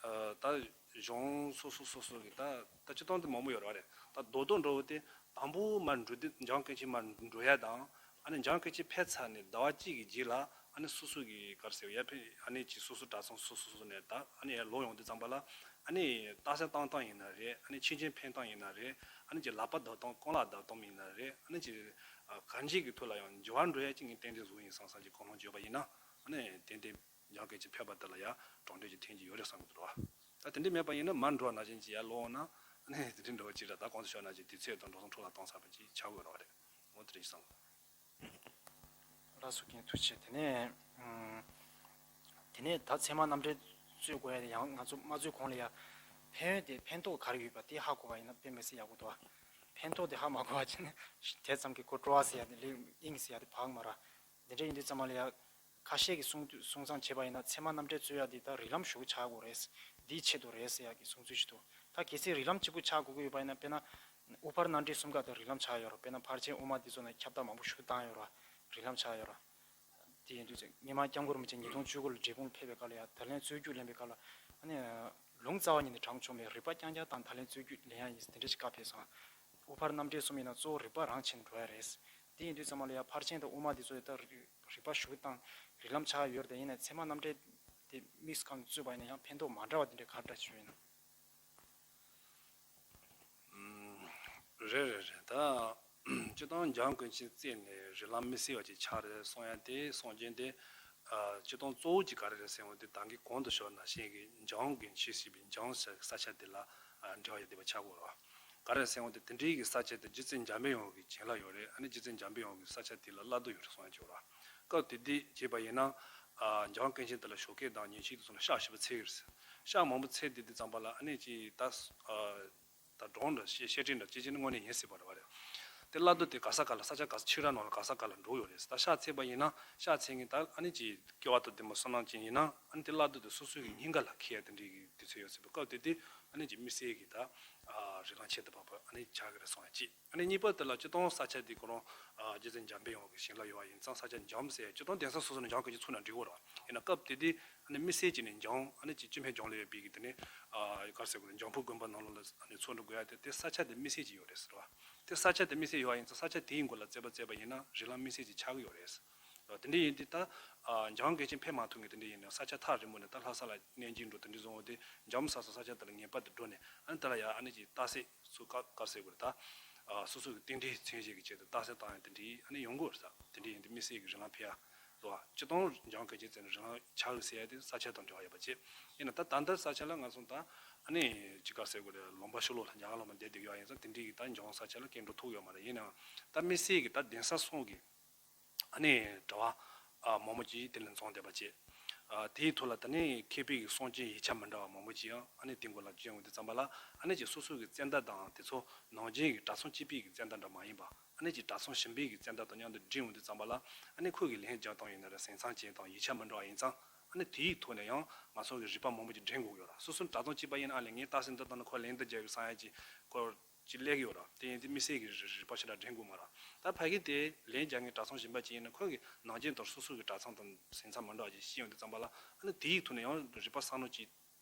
ཨ་ད་གཞུང་སོ་སོ་སོ་སོ་གི་ད་ད་སྤྱིར་བཏང་དེ་མང་པོ་ཡོད་རེད་བ་རེད། ད་རྡོག་རྡོག་འགྲོ་བ་དེ་དང་པོ་མར་འགྲོ་དུས་སྦྱང་མཁན་ཅིག་མར་འགྲོ་ཡ་དང་ཨ་ནི་སྦྱང་མཁན་ཅིག་ཕེབས་ཚར་ནས་ཟླ་བ་གཅིག་གི་རྗེས་ལ་ཨ་ནི་སོ་སོ་གི་ག་རེ་ཟེར་ཡ་ཕེབས་ཨ་ནི་ཅིག་སོ་སོ་གྲྭ་ཚང་སོ་སོ་སོ་སོ་ནས་ད་ཨ་ནི་ཡར་ལོག་ཡོང་དུས་ཙམ་པ་ལ་ཨ་ནི་རྟགས་གསལ་བཏང་སྟངས་ཡིན་ན་རེད། ཨ་ནི་ཆོས་འབྱུང་འཕེན་སྟངས་ཡིན་ན་རེད། ཨ་ནི་ཅིག་ལག་པ་བརྡབ་སྟངས་རྐང་ལག་བརྡབ་སྟངས་ཡིན་ན་རེད། ཨ་ནི་ཅིག་གང་ཅིའི་གི་ཐོག་ལ་ཡང་འགྱུར་བ་འགྲོ་ཡ་ཅིག་ངས་ཏན་ཏན་བཟོ་ཡིན་བསམ་བསམ་གྱི་ཀུན་སློང་བྱས་པ་ཡིན་ན་ཨ་ནི་ཏན་ཏན། ཡང་སྐད་ཅིག་ཕེབས་པ་དེ་ལ་ཡང་གྲོང་སྡེ་ཅིག་འཐེན་གྱི་ཡོད་རེད་བསམ་གྱི་འདུག་ར། ད་དེ་འདྲ་མེད་པ་ཡིན་ན་མར་འགྲོ་བ་ནང་བཞིན་ཅིག་ཡར་ལོག་ན་ཨ་ནི་དེ་འདྲ་འགྲོ་བ་ཅིག་ར། ད་གོང་དུ་ཞུས་ནང་བཞིན་དུས་ཚོད་དང་འགྲོ་སོང་འཕྲོ་བརླག་གཏོང་ཚར་བ་ཅིག་ཆགས་ཀྱི་ཡོད་རེད་བ་རེད། འོ་དེ་འདྲ་ཞིག་བསམ། ལགས་སོ་རྒན་ཐུགས་རྗེ་ཆེ། དེ་ནས་ཨུམ། དེ་ནས་ད་ཚད་མ་རྣམ་འགྲེལ་རྩོད་དགོས་ཡ་དེ་ཡང་ང་ཚོ་མ་རྩོད་གོང་ལ་ཡ་ཕན་ཡོན་དེ་ཕན་ཐོགས་ག་རེ་ཡོད་པ་དེ་ཧ་གོ་བ་ཡིན་ན་དཔེ་མི་སྲིད་ཡག་པོ་འདུག་བ། ཕན་ཐོགས་དེ་ཧ་མ་གོ་བ་བྱས་ན་དེ་ཙམ་གྱིས་ཁོ་སྤྲོ་བ་ཟེར་ཡ་དེ་ལས་དབྱིངས་ཟེར་ཡ་དེ་བག་མ་ར། འདི་འདྲ་ཡིན་དུས་ཙམ་པ་ལ་ཡ། ཁ་ཤས་ཀྱིས་གསུང་དུས་གསུང་བསམ་བྱས་པ་ཡིན་ན་ཚད་མ་རྣམ་འགྲེལ་རྩོད་ཡ་འདི་ད་རིགས་ལམ་ཞུགས་ཆགས་དགོས་རེད། འདིའི་ཆེད་དུ་རེད་ཟེར་ཡ་གི་གསུང་ཚུལ་ཞིག་འདུག་ད་གལ་སྲིད་རིགས་ལམ་གཅིག་པུ་ཆགས་དགོས་ཀྱི་ཡོད་པ་ཡིན་ན་དཔེར་ན། དབུ་ཕར་གནམ་བྲེལ་གསུམ་ཀ་དེ་རིགས་ལམ་ཆགས་ཡོད་རེད། དཔེར་ན་ཕར་ཕྱིན་དབུ་མ་འདི་ཚོ་ནས་ཁྱབ་བརྡལ་མང་པོ་ཞིག་བཏང་ཡོད་རེད། རིགས་ལམ་ཆགས་ཡོད་རེད། དེ་ཡིན་དུས་ཚེ་སྔོན་མ་སྐྱབས་མགོན་རིན་པོ་ཆེ་ཉིས་སྟོང་བཅུ་དགུ་ལ་འབྲས་སྤུངས་ཕེབས་པའི་སྐབས་ལ་ཡང་ད་ལན་རྩོད་རྒྱུགས་ལེན་པའི་སྐབས་ལ་ཨ་ནི་ལུང་རྩ་བ་ཉིད་ནས་དྲངས་ཆོག་མེད། རིག་པ་རྐྱང་རྐྱང་བཏང་ད་ལན་རྩོད་རྒྱུགས་ལེན་ཡ་ཡིན་དེ་འདྲ་ཞིག་བཀའ་ཕེབས་སོང་། དབུ་ཕར་གནམ་བྲེལ་གསུམ་ཡིན་ན་གཙོ་བོ་རིག་པ་རང་ཆེན་འགྲོ་ཡ་རེད། དེ་ཡིན་དུས་ཙམ་པ་ལ་ཡང་ཕར་ཕྱིན་དང་དབུ་མ་འདི་ཚོ་ཡི་ད་རིག་རིག་པ་ཞུགས་དང་རིགས་ལམ་ཆགས་ཡོད་རེད། ཡིན་ན་ཚད་མ་རྣམ་འགྲེལ་དེ་དམིགས་སུ་བཀར་ནས་བཙུགས་པ་ཡིན་ན་ཡང་ཕན་ཐོགས་མ་འདྲ་བ་དེ་འདྲའི་ག་འདྲ་ཞིག་ཡོད་ན། ཨུམ། རེད་རེད་རེད། ད་སྤྱིར་བཏང་འཇམ་དབྱངས་ཀུན་མཁྱེན་རྩད་ནས་རིགས་ལམ་དམིགས་བསལ་བ་ཅིག་ཆགས་རེད་གསུང་ཡ་དེ་གསུང་རྐྱེན་དེ། ཨ། སྤྱིར་བཏང་གཙོ་བོ་གཅིག་ག་རེ་རེད་ཟེར་བ་དེ་ད་གིན་གོང་དུ་ཞུས་ནང་བཞིན་གྱི་འཇམ་དབྱངས་ཀུན་མཁྱེན་ཞེས་པའི་འཇམ་ཟེར་ས་ཆ་དེ་ལ་ཨ་འབྲེལ་བ་ཡོད་བསྡད་པ་ཆགས་དགོས་རེད། ག་རེ་ཟེར་བ་དེ་དེ་འདྲའི་གི་ས་ཆ་དེ་རྗེ་བཙུན་འཇམ་པའི་དབྱངས་ཀྱི་བྱིན་རླབས་ཡོད་རེད། ཨ་ནི་རྗེ་བཙུན་འཇམ་པའི་དབྱངས་ཀྱི་ས་ཆ་དེ་ལ་བླ་རྡོ་ཡོད་རེད་གསུང་ཡ་ཅིག་ཡོད་རེད། སྐབས་དེ་དུས་བྱས་པ་ཡིན་ན། ཨ། འཇམ་དབྱངས་ཀུན་མཁྱེན་དེ་ལ་ཞོགས་ཀས་དང་ཉིན་ཕྱེད་དེ་ཚོ་ལ་ཕྱག་ཞེ་པོ་འཚལ་གི་རེད། ཕྱག་མང་པོ་འཚལ་དེ་དུས་ཙམ་པ་ལ་ཨ་ནི་ཅིག་ད། ཨ། ད་སྒྲུང་འདྲ་བཤད་བཤད་ཁྲིད་འདྲ་ཅི་བྱས་ནི་དངོས་གནས་ཡིན་སྲིད་པ་རེད་བ་རེད། དེ་བླ་རྡོ་དེ་ག་ས་ག་ལ་ས་ཆ་ག་ས་ཆོས་ར་ནང་ལ་ག་ས་ག་ལ་འགྲོ་ཡོད་རེད། ད་ཕྱག་འཚལ་བ་ཡིན་ན་ཕྱག་འཚལ་མཁན་ད་ཨ་ནི་ཅིག་སྐལ་བ་དང་ལྡན་པ་བསོད་ནམས་ཅན་ཡིན་ན་ཨ་ནི་དེ་བླ་རྡོ་དེ་སོ་སོའི་གི་སྙིང་ག་ལ་འཁེལ་ཡ་དེ་འདྲའི་གི་དུས་ཚོད་ཡོད་སྲིད་པ། སྐབས་དེ་དུས་ཨ་ནི་ཅིག་དམིགས་བསལ་གི་ད། ཨ། རིགས་ལམ་ཁྱད་དུ་འཕགས་པ་ཨ་ནི་ཆགས་ཀྱི་རེད་གསུང་ཡ་གཅིག་ཨ་ནི་གཉིས་པ་དེ་ལ་སྤྱིར་བཏང་ས་ཆ་དེ་ཁོ་རང་ཨ་རྗེ་བཙུན་འཇམ་པའི་དབྱངས་ཀྱི་བྱིན་རླབས་ཡོད་པ་ཡིན་ཙང་ས་ཆ་འཇམ་ཟེར་སྤྱིར་བཏང་གདན་ས་སོ་སོ་ནས་འཇམ་གྱི་ཚུགས་ན་འགྲིག་གི་རེད། ཡིན་ན་སྐབས་དེ་དུས་ཨ་ནི་དམིགས་བསལ་གྱི་ནས་འཇམ་ཨ་ནི་ཅིག་སྤྱི་སྨན་འཇམ་ལ་ཡོད་པའི་གི་དེ་ནས་ཨ་ག་རེ་ཟེར་དགོས་རེད། འཇམ་ཕུག་དགོན་པ་ནང་ལོགས་ལ་ཨ་ནི་ཚོགས་འདུ་དགོས་ཡ་དེ་དེ་ས་ཆ་དེ་དམིགས་བསལ་གྱི་ཡོད་རེད་ཟེར་བ། དེ་ས་ཆ་དེ་དམིགས་བསལ་ཡོད་པ་ཡིན་ཙང་ས་ཆ་དེའི་མགོ་ལ་རྩོད་པ་རྩོད་པ་ཡིན་ན་རིགས་ལམ་དམིགས་བསལ་གྱི་ཆགས་ཀྱི་ཡོད་རེད། དེ་འདྲ་ཡིན་དུས་ད་ཨ་འཇམ་དབྱངས་ཀུན་མཁྱེན་ཕེབས་མ་ཐུབ་མཁན་དེ་འདྲ་ཡིན་ན་ས་ཆ་ཐག་རིང་པོ་ནས་ད་ལྷ་ས་ལ་གནས་མཇལ་འགྲོ་དེ་འདྲ་བཟོ་འོང་དུས་འཇམ་ས་སོ་ས་ཆ་དེ་ལ་ངེས་པར་དུ་འགྲོ་ནས་ཨ་ནི་དེ་ལ་ཡ་ཨ་ནི་ཅིག་རྟགས་གསལ་སུ་ག་ག་རེ་ཟེར་དགོས་རེད། ད་ཨ་སོ་སོ་གི་རྟེན་འབྲེལ་མཚོན་བྱེད་ཀྱི་ཆེད་དུ་རྟགས་གསལ་བཏང་ཡ་དེ་འདྲ་ཨ་ནི་ཡོང་གི་ཡོད་རེད་ས། དེ་འདྲ་ཡིན་དུས་དམིགས་བསལ་གྱི་རིགས་ལམ་ཕེབས་ཡ་རེད་བ། སྤྱིར་བཏང་འཇམ་དབྱངས་ཀུན་མཁྱེན་རྩད་ནས་རིགས་ལམ་ཆགས་ཡོད་ཟེར་ཡ་དེ་ས་ཆ་དང་འབྲེལ་བ་ཡོད་པ་བྱས། ཡིན་ན་ད་ད་ལྟ་ས་ཆ་ལ་ང་ཚོ་ད་ཨ་ནི་ཅིག་ག་རེ་ཟེར་དགོས་རེད། ལུང་པ་ཕྱི་ལོགས་ལ་རྒྱ་གར་ལུང་པ་བསྡད་བསྡད་ཡོད་ཡིན་ཙང་དེ་འདྲའི་གི་ད་འཇམ་ས་ཆ་ལ་སྐྱེལ་འགྲོ་ཐུབ་ཡོད་མ་རེད། ཡིན་ནའང་ད་དམིགས་བསལ་གྱི་ད་གདན་ས་གསུམ་གྱི་ཨ་ནི་དྲ་བ་ཨ་མང་པོ་ཅིག་དེ་ལ་འཛོམས་བསྡད་པ་བྱས། ཨ་དེའི་ཐོག་ལ་ད་ནི་མཁས་པའི་གི་གསུང་རྐྱེན་ཡིག་ཆ་མི་འདྲ་བ་མང་པོ་ཅིག་ཡང་ཨ་ནི་དེ་མགོ་ལ་བྱོན་ཡོང་དུས་ཙམ་པ་ལ་ཨ་ནི་ཅིག་སོ་སོ་གི་ཙན་དན་དང་དེ་ཚོ་ནང་བཞིན་གྱི་གྲྭ་ཚང་གཅིག་པའི་གི་ཙན་དན་འདྲ་མ་ཡིན་པ། ཨ་ནི་ཅིག་གྲྭ་ཚང་གཞན་པའི་གི་ཙན་དན་དང་མཉམ་དུ་འདྲེས་ཡོང་དུས་ཙམ་པ་ལ་ཨ་ནི་ཁོས་གི་ལན་རྒྱག་སྟངས་ཡིན་ན་རེད། ཟིན་མཚམས་བཅད་སྟངས་ཡིག་ཆ་མི་འདྲ་བ་ཡིན་ཙང་ཨ་ནི་དེའི་ཐོག་ནས་ཡང་ང་ཚོ་གི་རིག་པ་མང་པོ་ཅིག་འདྲེན་དགོས་ཡོད་ར། སོ་སོ་གྲྭ་ཚང་གཅིག་པ་ཡིན་ན་ཨ་ལས་ངས་རྟགས་གསལ་འདི་ལྟ་ན་ཁོ་ལན་འདི་རྒྱག་གི་བསམ་ཡ་ཅིག་ཁོ་ཅིག་སླེབས་ཀྱི་ཡོད་ར། དེ་ཡིན་དུས་དམིགས་བསལ་གྱི་རིག་རིག་པ་ཞེ་དྲག་འདྲེན་དགོས་མ་ར། ད་ཕ་གི་དེ་ལན་རྒྱག་མཁན་གྲྭ་ཚང་གཞན་པ་ཅིག་ཡིན་ན་ཁོ་གི་ནང་རྐྱེན་དང་སོ་སོ་གི་གྲྭ་ཚང་དང་ཟིན་མཚམས་མི་འདྲ་བ་ཅིག་ཤེས་ཡོང་དུས་ཙམ་པ་ལ་ཨ་ནི་དེའི་ཐོག་ནས་ཡང་རིག་པ་བསམ་བློ་ཅིག་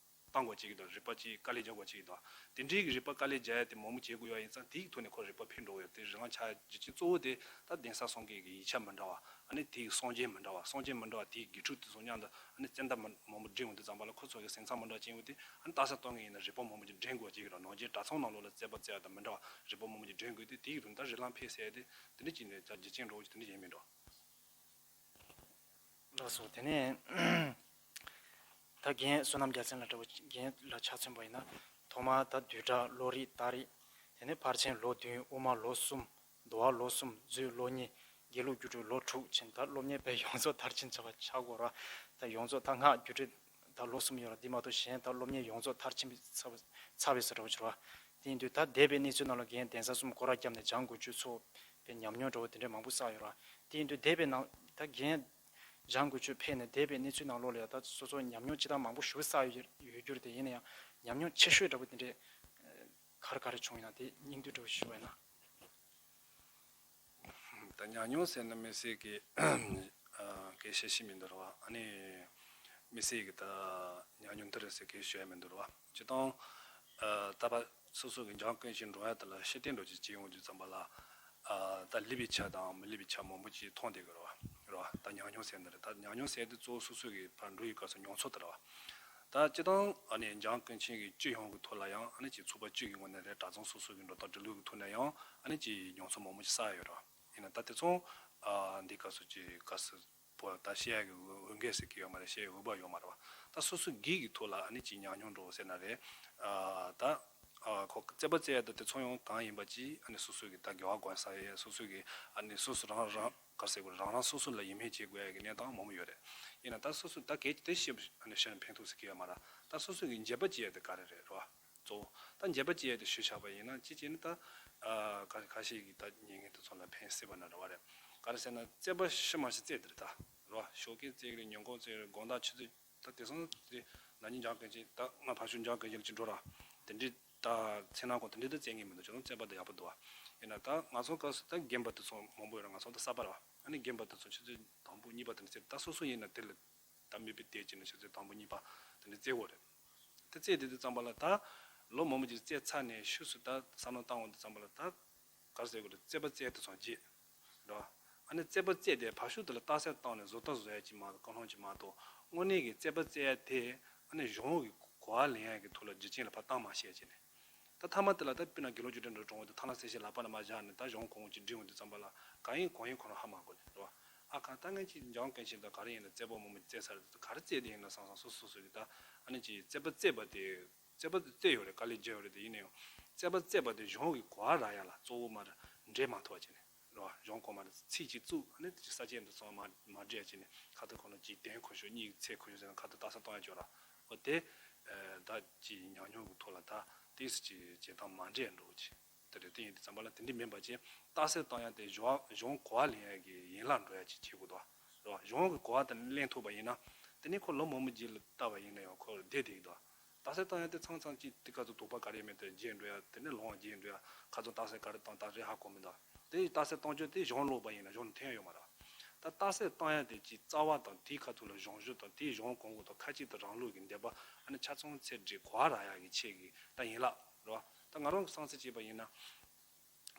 བཏང་དགོས་ཅིག་གི་དང་རིག་པ་ཅིག་དཀའ་ལས་རྒྱག་དགོས་ཅིག་གི་དང་དེ་འདྲའི་གི་རིག་པ་དཀའ་ལས་རྒྱག་ཡ་དེ་མང་པོ་བྱེད་དགོས་ཡ་ཡིན་ཙང་དེའི་ཐོག་ནས་ཁོ་རིག་པ་འཕེལ་འགྲོ་གི་ཡོད། དེ་རིགས་ལམ་ཆགས་རྒྱུ་རྐྱེན་གཙོ་བོ་དེ་ད་གདན་ས་གསུམ་གི་གི་ཡིག་ཆ་མི་འདྲ་བ་ཨ་ནི་དེའི་གི་གསུང་རྐྱེན་མི་འདྲ་བ་གསུང་རྐྱེན་མི་འདྲ་བ་དེའི་དགེ་ཕྲུག་དེ་ཚོ་མཉམ་དུ་ཨ་ནི་ཙན་དན་མང་པོ་འདྲེས་ཡོང་དུས་ཙམ་པ་ལ་ཁོ་ཚོ་གི་ཟིན་མཚམས་མི་འདྲ་བ་ཅིག་ཡོང་དུས་ཨ་ནི་རྟགས་གསལ་གཏོང་མཁན་ཡིན་ན་རིག་པ་མང་པོ་ཅིག་འདྲེན་དགོས་ཅིག་གི་ར། ནང་རྐྱེན་གྲྭ་ཚང་ནང་ལོགས་ལ་རྩོད་པ་རྩོད་ཡ་དང་མི་འདྲ་བ་རིག་པ་མང་པོ་ཅིག་འདྲེན་དགོས་དུས་དེའི་རིང་ད་རིགས་ལམ་འཕེལ་ཟེར་ཡ་དེ་དེ་འདྲ་ཅིག་ནས་ད་རྒྱུ་རྐྱེན་འགྲོ་བ་ཅིག་དེ་འདྲ་ཡིན་མིན་འགྲོ། ལགས་སོ། དེ་ནས་ད་རྒན་བསོད་ནམས་རྒྱལ་མཚན་ལགས་འདྲ་བོ་རྒན་ལ་ཆ་མཚོན་པ་ཡིན་ན་ཐོག་མར་ད་བསྡུས་གྲྭ་སློབ་རིགས་རྟགས་རིགས། དེ་ནས་ཕར་ཕྱིན་ལོ་བདུན། དབུ་མ་ལོ་གསུམ། འདུལ་བ་ལོ་གསུམ། མཛོད་ལོ་གཉིས། དགེ་ལུགས་རྒྱུགས་སྤྲོད་ལོ་དྲུག་ཕྱིན། ད་སློབ་གཉེར་དཔེ་ཡོངས་རྫོགས་མཐར་ཕྱིན་ཚར་བ་ཆགས་དགོས་ར། ད་ཡོངས་རྫོགས་ད་སྔགས་རྒྱུགས་སྤྲོད་ད་ལོ་གསུམ་ཡོད་ར། འདི་མ་གཏོགས་གཞན་ད་སློབ་གཉེར་ཡོངས་རྫོགས་མཐར་ཕྱིན་ཚར་བ་ཚར་བའི་བཟོ་འདྲ་བོ་ཅིག་རེད་བ། དེ་ཡིན་དུས་ད་འདས་པའི་གནས་ཚུལ་ནང་ལ་རྒན་གདན་ས་གསུམ་སྐོར་ར་བརྒྱབ་ནས་འཇང་དགུ་ཆོས་ཚོགས་པའི་ཉམས་མྱོང་འདྲ་བོ་དེ་འདྲ་མང་པོ་བསགས་ཡོད་ར། དེ་ཡིན་དུས་འདས་པའི་ནང་ད་རྒན་འཇང་དགུ་ཆོས་ཕེབས་ནས་འདས་པའི་གནས་ཚུལ་ནང་ལོགས་ལ་ཡང་ད་སོ་སོ་ཉམས་མྱོང་ཅི་ལྟར་མང་པོ་ཞིག་བསགས་ཡོད་ཡོད་རྒྱུ་རེད། དེ་ཡིན་ན་ཡང་ཉམས་མྱོང་ཆེ་ཤོས་འདྲ་བོ་དེ་འདྲས་ག་རེ་ག་རེ་བྱུང་ཡིན་ན་དེ་སྙིང་བསྡུས་འདྲ་བོ་ཞུ་བ་ཡིན་ན། ད་ཉམས་མྱོང་ཟེར་ན་དམིགས་བསལ་གྱི་ཨ་སྐད་ཆ་བཤད་ཤེས་མི་འདུག་ར་བ། ཨ་ནི་དམིགས་བསལ་གྱི་ད་ཉམས་མྱོང་འདི་རེད་ཟེར་སྐད་ཆ་ཤོད་ཡ་མི་འདུག་ར་བ། སྤྱིར་བཏང་ཨ་ད་བར་སོ་སོ་གི་འཇང་དགུ་ཆོས་འགྲོ་ཡ་དེ་ལ་ཤེས་ལྡན་འགྲོ་ཅིག་བྱེད་ཡོང་དུས་ཙམ་པ་ལ་ཨ་ད་ལེགས་པའི་ཆ་དང་མི་ལེགས་པའི་ཆ་མང་པོ་ཅིག་མཐོང་བསྡད་ཀྱི་ར་བ། ར་བ་ད་ཉམས་མྱོང་ཟེར་འདི་རེད། ད་ཉམས་མྱོང་ཟེར་དེ་གཙོ་བོ་སོ་སོ་གི་ཕར་འགྲོ་ཡི་སྐབས་སུ་མྱོང་ཚོར་དེ་ར་བ། ད་སྤྱིར་བཏང་ཨ་ནི་འཇང་དགུ་ཆོས་ཀྱི་སྤྱི་ཡོངས་ཀྱི་ཐོག་ལ་ཡང་ཨ་ནི་ཅིག་ཚོགས་པ་བཅུ་གི་ངོས་ནས་རེད། གྲྭ་ཚང་སོ་སོ་གི་འགྲོ་སྟངས་འགྲོ་ལུགས་ཀྱི་ཐོག་ནས་ཡང་ཨ་ནི་ཅིག་མྱོང་ཚོར་མང་པོ་ཅིག་བསགས་ཡོད་ར། ཡིན་ན་ད་དེ་ཚོ་ཨ་འདི་སྐབས་སུ་ཅིག་སྐབས་སུ་བོ་ད་བཤད་ཡ་གི་འོས་འོས་འགན་ཟེར་གྱི་ཡོད་མ་རེད། བཤད་ཡ་འོས་བབ་ཡོད་མ་རེད་བ། ད་སོ་སོ་སྒེར་གྱི་ཐོག་ལ་ཨ་ནི་ཅིག་ཉམས་མྱོང་འགྲོ་ཟེར་ན་རེད། ཨ་ད་ཨ་ཁོ་རྩོད་པ་རྩོད་ཡ་ད་དེ་ཚོ་ཡང་གང་ཡིན་པ་ཅིག་ཨ་ནི་སོ་སོ་གི་ད་དགེ་བ་གོན་ས་ཡ་སོ་སོ་གི་ཨ་ནི་སོ་སོ་རང་རང་ག་རེ་ཟེར་དགོས་རང་རང་སོ་སོ་ལ་ཡིད་སྨོན་བྱེད་དགོས་ཡ་གི་གནས་སྟངས་མང་པོ་ཡོད་རེད། ཡིན་ན་ད་སོ་སོ་ད་གལ་ཏེ་ཤེས་ཨ་ནི་ཤེས་ན་ཕན་ཐོགས་ཟེར་གྱི་ཡོད་མ་རེད། ད་སོ་སོ་གི་འགྱོད་པ་བྱེད་ཡ་དེ་ག་རེ་རེད་རོ། གཙོ་བོ་ད་འགྱོད་པ་བྱེད་ཡ་དེ་ཞུས་བཞག་པ་ཡིན་ན་ཅི་བྱས་ནི་ད་ཨ་ཁ་ཁ་ཤས་ཀྱིས་ད་ཉན་མཁན་དེ་ཚོ་ལ་ཕན་སྲིད་པ་ན་རེ་བ་རེད། ག་རེ་ཟེར་ན་རྩོད་པ་ཤི་མ་ཤི་རྩོད་དེ་རེད་ད་རོ། ཞོགས་ཀས་རྩོད་ཀྱི་རེད། ཉིན་གུང་རྩོད་ཀྱི་རེད། དགོང་དག་ཆུ་ཚོད་ད་དེང་སང་དེ་ན་ནིང་འཇང་དགུ་ཆོས་ད་ང་ཕར་ཕྱོགས་འཇང་དགུ་ཆོས་ལ་ཅིག་འགྲོ་ར། དེ་འདྲའི་ ད་མཚན་སྣང་ཁོ་དེ་འདྲ་ད་བཙལ་མཁན་མི་འདུག་ཁྱོད་རང་བཙལ་པ་ད་ཡག་པོ་འདུག་བ། ཡིན་ན་ད་ང་ཚོ་སྐབས་སུ་ད་རྒན་པ་དེ་ཚོ་མང་པོ་ཡོད་ར། ང་ཚོ་ད་གསར་པ་ར་བ། ཨ་ནི་རྒན་པ་དེ་ཚོ་ཆུ་ཚོད་དང་པོ་གཉིས་པ་དེ་འདྲ་བཙལ། ད་སོ་སོ་ཡིན་ན་དེ་ལ་ད་མིག་དཔེ་བལྟས་ཀྱི་ནས་ཆུ་ཚོད་དང་པོ་གཉིས་པ་དེ་འདྲ་བཙལ་དགོས་རེད། དེ་བཙལ་དེ་དུས་ཙམ་པ་ལ་ད་ལོ་མང་པོ་ཅིག་བཙལ་ཚར་ནས་ཤུགས་སུ་ད་བསམ་བློ་བཏང་འོང་དུས་ཙམ་པ་ལ་ད། ག་རེ་ཟེར་དགོས་རེད། བཙལ་པ་བཙལ་དུས་ཙམ་བརྗེད། རེད་བ། ཨ་ནི་བཙལ་པ་བཙལ་དེ་ཕར་ཕྱོགས་དེ་ལ་རྟགས་གསལ་བཏང་ནས་བཟོ་ལྟ་བཟོ་ཡ་ཅིག་མ་གཏོགས་ཀུན་སློང་ཅིག་མ་གཏོགས་དངོས་གནས་ཀྱི་བཙལ་པ་བཙལ་ཡ་དེ་ཨ་ནི་གཞུང་གི་གོ་བ་ལེན་ཡ་གི་ཐོག་ལ་རྒྱུ་རྐྱེན་ལ་ཕར་བཏང་མ་ཤེས་ཅིག་ནས། ད་མཐའ་མ་དེ་ལ་ད་དཔེར་ན་དགེ་ལུགས་རྒྱུགས་སྤྲོད་འགྲོ་གྲོང་བོ་དེ་ཐ་ན་གསལ་བཤད་ལག་པ་ནས་མར་བཞག་ནས་ད་གཞུང་གོང་འོག་ཅིག་འབྲི་འོང་དུས་ཙམ་པ་ལ་གང་ཡིན་གང་ཡིན་ཁོ་རང་ཧ་མ་གོ་ནས། རེད་བ། ཨ་ཁ་ད་ངས་ཅིག་འཇང་གན་ཆེ་ད་ག་རེ་ཡིན་ན་བཙལ་པ་མང་པོ་བཙལ་ཚར་དུས་ག་རེ་བཙལ་དེ་ཡིན་ན་བསམ་བསམ་སོ་སོ་སོ་གི་ད་ཨ་ནི་ཅིག་བཙལ་པ་བཙལ་པ་དེ། བཙལ་པ་བཙལ་ཡོད་རེད། དཀའ་ལས་བརྒྱབ་ཡོད་རེད། དེ་ཡིན་ན་ཡང་བཙལ་པ་བཙལ་པ་དེ་གཞུང་གི་གོ་བ་རག་ཡ་ལ་གཙོ་བོ་མ་རེད། འགྲན་མ་ཐུབ་པ་བྱས་ནས། རེད་བ། གཞུང་གོ་མ་རེད། ཚིག་གཅིག་བཙུགས་ཨ་ནི་དེ་ས་བཅད་འདི་ཚང་མ་མ་འགྲིག་ཡ་བྱས་ནས་ཁ་ཐུག་ཁོ་ན་གཅིག་དོན་ཁོ་ཤོ་གཉིས་ཚེག་ཁོ་ཤོ་ཟེར་ན་ཁ་ཐུག་རྟགས་གསལ་གཏོང་ཡ་ཅོ་ར། འོ་དེ་ད་ཅིག་ཉམས་མྱོང་གི་ཐོག་ལ་ད་ཏིས་ཅིག་བྱེད་སྟངས་མ་འདྲེས་འགྲོ་ཅིག་དེ་རེད། དེ་ཡིན་དུས་ཙམ་པ་ལ་དེ་འདྲ་མིན་པ་ཅིག་རྟགས་གསལ་བཏང་ཡ་དེ་གཞུང་གཞུང་གོ་བ་ལེན་ཡ་གི་ཡན་ལག་འགྲོ་ཡ་ཅིག་བྱེད་དགོས་འདུག་བ། རེད་བ། གཞུང་གི་གོ་བ་དེ་ལེན་ཐུབ་པ་ཡིན་ན་དེ་ནི་ཁོ་ལོ་མང་པོ་རྗེས་ལ་ལྟ་བ་ཡིན་ན་ཡང་ཁོ་བསྡད་བསྡད་ཀྱི་འདུག་རྟགས་གསལ་བཏང་ཡ་དེ་ཚང་ཚང་གཅིག་དེ་ག་ཚོད་དོགས་པ་ག་རེ་མེད་དེ་བརྗེད་འགྲོ་ཡ། དེ་ནི་ལོང་བ་བརྗེད་འགྲོ་ཡ། ག་ཚོད་རྟགས་གསལ་ག་རེ་བཏང་རྟགས་གསལ་ཧ་གོ་མི་འདུག་དེ་ཡི་རྟགས་གསལ་གཏོང་རྒྱུ་དེ་གཞུང་ཀློག་པ་ཡིན་ན་གཞུང་ལ་ཐོན་ཡ་ཡོད་མ་རེད། ད་རྟགས་གསལ་བཏང་ཡ་དེ་གཅིག་རྩ་བ་དང་དེའི་ཁ་ཐུག་ལ་གཞུང་བཞི་དང་དེའི་གཞུང་གོང་འོག་དང་ཁ་ཅིག་དང་རང་ལུགས་ཀྱི་འདོད་པ་ཨ་ནི་ཆ་ཚང་ཚད་བསྒྲིགས་གོ་བ་རག་ཡ་གི་ཆེད་ཀྱི་ད་ཡན་ལག་རེད་བ། ད་ང་རང་གི་བསམ་ཚུལ་བྱས་པ་ཡིན་ན།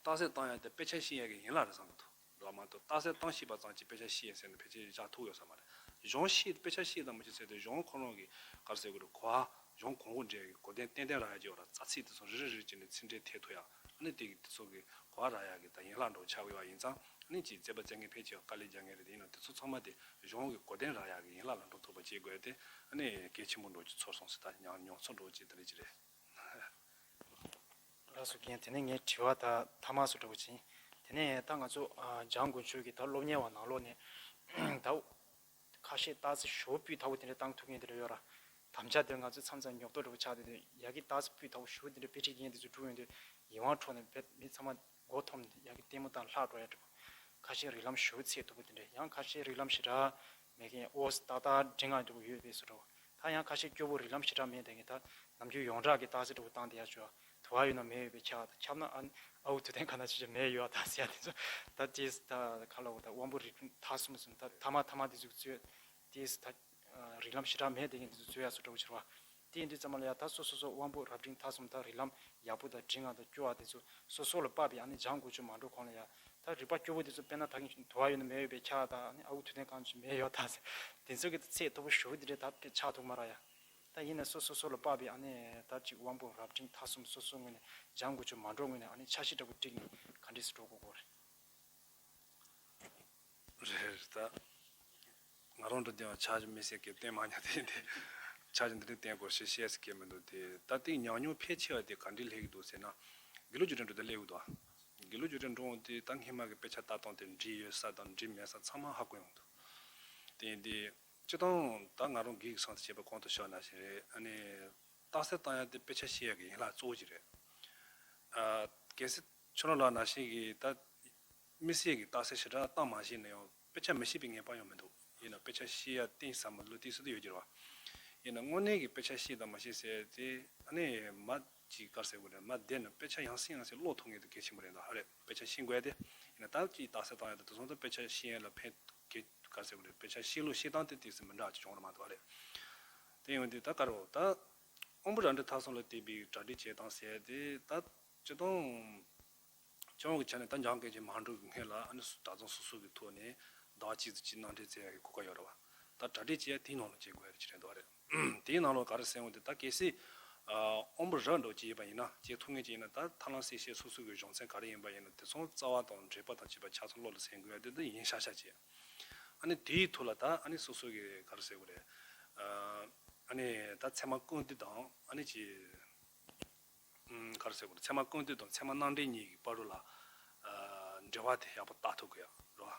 རྟགས་གསལ་བཏང་ཡ་དེ་དཔེ་ཆ་ཤེས་ཡ་གི་ཡན་ལག་རེད་བསམ་གི་འདུག་རེད་བ། མ་གཏོགས་རྟགས་གསལ་བཏང་ཤེས་པ་ཙམ་གྱིས་དཔེ་ཆ་ཤེས་ཡ་ཟེར་ནས་ཕལ་ཆེར་བཞག་ཐུབ་ཡོད་ས་མ་རེད། གཞུང་ཤེས་དཔེ་ཆ་ཤེས་དང་མ་ཤེས་ཟེར་དུས་གཞུང་ཁོ་རང་གི་ག་རེ་ཟེར་དགོས་རེད། གོ་བ་གཞུང་གོང་འོག་འདྲ་ཡ་གི་གོ་དོན་ཏན་ཏན་རག་ཡ་ཅིག་ཡོད་ར། རྩ་ཚིག་དེ་ཚོ་རེ་རེ་རེ་བྱས་ནས་ཚིག་འགྲེལ་ཐེབས་ཐུབ་ཡ་ཨ་ནི་དེ་གི་དེ་ཚོ་གི་གོ་བ་རག་ཡ་གི་ད་ཡན་ལག་འདྲ་བོ་ཆགས་ཡོད་པ་ཡིན་ཙང་ཨ་ནི་ཅིག་བཙལ་པ་བཙལ་མཁན་ཕལ་ཆེར་དཀའ་ལས་རྒྱག་མཁན་རེད། དེ་ཡིན་ན་དེ་ཚོ་ཚང་མ་དེ་གཞུང་གི་གོ་དོན་རག་ཡ་གི་ཡན་ལག་ལ་འགྲོ་ཐུབ་པ་བྱེད་དགོས་ཏེ་ཨ་ནི་གལ་ཆེན་པོ་འདྲ་བོ་ཅིག་ཚོར་སོང་ཟེར། ད་ཉམས་མྱོང་ཚོར་འདྲ་བོ་ཅིག་དེ་འདྲ་ཅིག་རེད། ལགས་སོ་རྒན། དེ་ནས་ངའི་དྲི་བ་ད་མཐའ་མ་སུ་འདྲ་བོ་ཅིག་དེ་ནས་ད་ང་ཚོ་ཨ་འཇང་དགུན་ཆོས་ཀྱི་ད་སློབ་གཉེར་བ་ནང་ལོགས་ནས་ད་ཁ་ཤས་རྟགས་གསལ་ཞུ་སྤུས་དག་པོ་དེ་འདྲ་བཏང་ཐུབ་མཁན་དེ་འདྲ་ཡོད་ར། དམ་བཅའ་དེ་ང་ཚོ་མཚམས་མཚམས་ཉོབ་ཏོ་འདྲ་བོ་ཆགས་བསྡད་དུས་ཡ་གི་རྟགས་གསལ་སྤུས་དག་པོ་ཞུ་དེ་འདྲ་དཔེ་ཁྲིད་མཁན་དེ་ཚོ་འགྲོ་ཡོང་དུས་ཡིད་དབང་འཕྲོག་ནས་བེད་མི་ཚང་མ་མགོ་འཐོམ་ནས་ཡ་གི་ལྟད་མོ་དང་ལྷག་འགྲོ་ཡ་འདྲ་བོ། ཁ་ཤས་རིགས་ལམ་ཞུ་ཚད་མཐོ་པོ་དེ་འདྲ། ཡང་ཁ་ཤས་རིགས་ལམ་ཞེ་དྲག་མེད་མཁན་ཨོ་སི་ཏག་ཏག་འབྲི་ངག་འདྲ་བོ་ཡོད་པའི་བཟོ་འདྲ་བོ། ད་ཡང་ཁ་ཤས་སྐྱོ་བོ་རིགས་ལམ་ཞེ་དྲག་མེད་དེ་ངས་ད་ནམ་རྒྱུན་ཡོངས་གྲགས་ཀྱི་རྟགས་གསལ་འདྲ་བོ་བཏང་བསྡད་ཡ་ཅོ། དུ་བ་ཡོད་ན་མེད་ཡོད་པའི་ཆ་ད་ཁྱབ་ན་ཨ་ཨ་ཝུ་ཐུ་ཐན་ག་ན་ཆུ་ཆུ་མེད་ཡོད་ད་ཟེར་ཡ་དེ་ཚོ་ད་དེས་ད་ཁ་ལ་བོ་ད་དབང་པོ་རིགས་མཐའ་གསུམ་གསུམ་ད་ཐ་མ་ཐ་མ་དེ་ཚོ་གཙོས་དེས་ད་རིགས་ལམ་ཞེ་དྲག་མེད་དེ་ངས་དེ་ཚོ་གཙོས་ཡ་བཟོ་འདྲ་བོ་ཕྱིར་བ། དེ་ཡིན་དུས་ཙམ་པ་ལ་ཡ་ད་སོ་སོ་སོ་དབང་པོ་རབ་འབྲིང་ཐ་གསུམ་ད་རིགས་ལམ་ཡག་པོ་དང་འབྲིང་ང་དང་སྐྱོ་བ་དེ་ཚོ་སོ་སོ་ལ་དཔག་པའི་ཨ་ནི་སྦྱང་དགོས་ཆོ་མ་འགྲོ་གོང་ལ་ཡ་ད་རིག་པ་སྐྱོ་བོ་དེ་ཚོ་དཔེར་ན་ད་གིན་དུ་བ་ཡོད་ན་མེད་ཡོད་པའི་ཆ་དང་ཨ་ནི་ཨ་ཝུ་ཐུ་ཐན་གང་ཆུ་མེད་ཡོད་ད་ཟེར་དེ་ཚོ་གི་ཚད་མཐོ་པོ་ཞུ་དེ་འདྲའི་ད་དཔེ་ཆགས་ཐུབ་མ་ར་ཡ། ད་ཡིན་ན་སོ་སོ་སོ་ལ་དཔག་པའི་ཨ་ནི་ད་ཅིག་དབང་པོ་རབ་འབྲིང་ཐ་གསུམ་སོ་སོ་ངོས་ནས་སྦྱང་དགོས་ཆོ་མ་འགྲོ་ངོས་ནས་ཨ་ནི་འཆར་གཞི་འདྲ་བོ་བསྒྲིགས་ནས་ག་འདྲས་སུ་འགྲོ་དགོས་གོ་རེད། རེད་རེད། ད་ང་རང་འདྲ་དེ་ཡང་ཆ་ཞིག་མི་སྲིད་ཀྱི་བསྟན་མ་ཉག་དེ་འདི་ཆ་ཞིག་འདི་འདྲ་བསྟན་དགོས་ཞེས་བཤད་ཟེར་གྱི་མི་འདུག་དེ་ད་དེ་ཉམས་མྱོང་ཕལ་ཆེ་བ་དེ་ག་འདྲའི་སླེབས་ཀྱི་འདུག་ཟེར་ན། དགེ་ལུགས་རྒྱུགས་སྤྲོད་འགྲོ་དེ་སླེབས་ཀྱི་འདུག་དགེ་ལུགས་རྒྱུགས་སྤྲོད་འགྲོ་འོང་དུས་ད་སྔས་མ་གི་དཔེ་ཆ་ལྟ་སྟངས་དེ་འགྲིག་ཡོད་ས་དང་འགྲིག་མེད་ས་ཚང་མ་ཧ་གོ་ཡོང་འདུག་དེ་ཡིན་དུས་སྤྱིར་བཏང་ད་ང་རང་སྒེར་གྱི་བསམ་ཚུལ་བྱས་པ་གོང་དུ་ཞུས་ནང་བཞིན་རེད། ཨ་ནི་རྟགས་གསལ་བཏང་ཡ་དེ་དཔེ་ཆ་ཤེས་ཡ་གི་ཡན་ལག་གཙོ་བོ་ཅིག་རེད། ཨ་གལ་སྲིད་ཁྱོད་རང་ལ་ནང་བཞིན་གྱི་ད་དམིགས་བསལ་གྱི་རྟགས་གསལ་ཞེ་དྲག་བཏང་མ་ཤེས་ན་ཡང་དཔེ་ཆ་མི་ཤེས་པའི་ངེས་པ་ཡང་མི་འདུག་ཡིན་ན་དཔེ་ཆ་ཤེས་ཡ་གཏིང་ཟབ་མོ་བློ་གཏིང་ཟབ་ཏུ་ཡོད་ཀྱི་རེད་བ། ཡིན་ན་དངོས་གནས་ཀྱི་དཔེ་ཆ་ཤེས་དང་མ་ཤེས་ཟེར་དེ་ཨ་ནི་མ་ཅིག་ག་རེ་ཟེར་དགོས་རེད། མ་བསྡད་ན་དཔེ་ཆ་ཡང་སེ་ཡང་སེ་ཀློག་ཐུབ་མཁན་དེ་གལ་ཆེན་པོ་རེད་འདུག་ཧ་རེད། དཔེ་ཆ་ཤེས་དགོས་ཡ་དེ་ཡིན་ན་ད་ཅིག་རྟགས་གསལ་བཏང་ཡ་དེ་དེ་སོང་ཙང་དཔེ་ཆ་ཤེས་ཡ་ལ་ཕན་གི་ག་རེ་ཟེར་དགོས་རེད། དཔེ་ཆ་ཤེས་ལུགས་ཤེས་སྟངས་དེ་ཏོག་ཙམ་མི་འདྲ་བ་ཅིག་བྱུང་རེད་མ་གཏོགས་ཧ་རེད། དེ་ཡིན་དུས་ད་ག་རེ་ད་དབང་པོ་རབ་འབྲིང་ཐ་གསུམ་ལ་བརྟེན་པའི་གྲ་སྒྲིག་བྱེད་སྟངས་ཟེར་ཡ་དེ་ད་སྤྱིར་བཏང་། སྤྱི་ཡོངས་ཀྱི་ཆ་ནས་ད་འཇང་གི་ཆེད་མ་འགྲོ་གི་སྔོན་ལ་ཨ་ནི་སུ་གྲྭ་ཚང་སོ་སོ་གི་ཐོག་ནས་ཟླ་བ་གཅིག་ཙམ་གྱི་ནང་འདྲེན་བྱེད་ཡ་གི་གོ་སྐབས་ཡོད་རེད་བ། ད་གྲ་སྒྲིག་བྱེད་ཡ་དེའི་ནང་ལ་བྱེད་དགོས་ཡ་རེད་ཅེས་རེད་འདུག་བ་རེད། དེའི་ནང་ལ་ག་རེ་ཟེར་འོང་དེ་ད་གལ་སྲིད་ཨ་དབང་པོ་རབ་འགྲོ་བྱེད་པ་ཡིན་ན་བྱེད་ཐུབ་མཁན་ཅིག་ཡིན་ན་ད་ཐར་ལམ་གསལ་བཤད་སོ་སོ་གི་གཞུང་ཚན་ག་རེ་ཡིན་པ་ཡིན་ན་དེ་ཚོ་རྩ་བ་དང་འགྲེལ་པ་དང་བཅས་པ་ཆ་ཚང་བློ་ལ་ཟིན་དགོས་ཡ་དེ་ད་ཡིན་ཤག་ཤག་བྱས། ཨ་ནི་དེའི་ཐོག་ལ་ད་ཨ་ནི་སོ་སོ་གི་ག་རེ་ཟེར་དགོས་རེད། ཨ་ནི་ད་ཚད་མ་ཀུན་བཏུས་དང་ཨ་ནི་ཅིག་ཨུམ། ག་རེ་ཟེར་དགོས་རེད། ཚད་མ་ཀུན་བཏུས་དང་ཚད་མ་རྣམ་འགྲེལ་གཉིས་ཀྱི་བར་དུ་ལ། ཨ། འབྲེལ་བ་དེ་ཡག་པོ་བལྟ་ཐུབ་དགོས་ཡ་རེད་བ།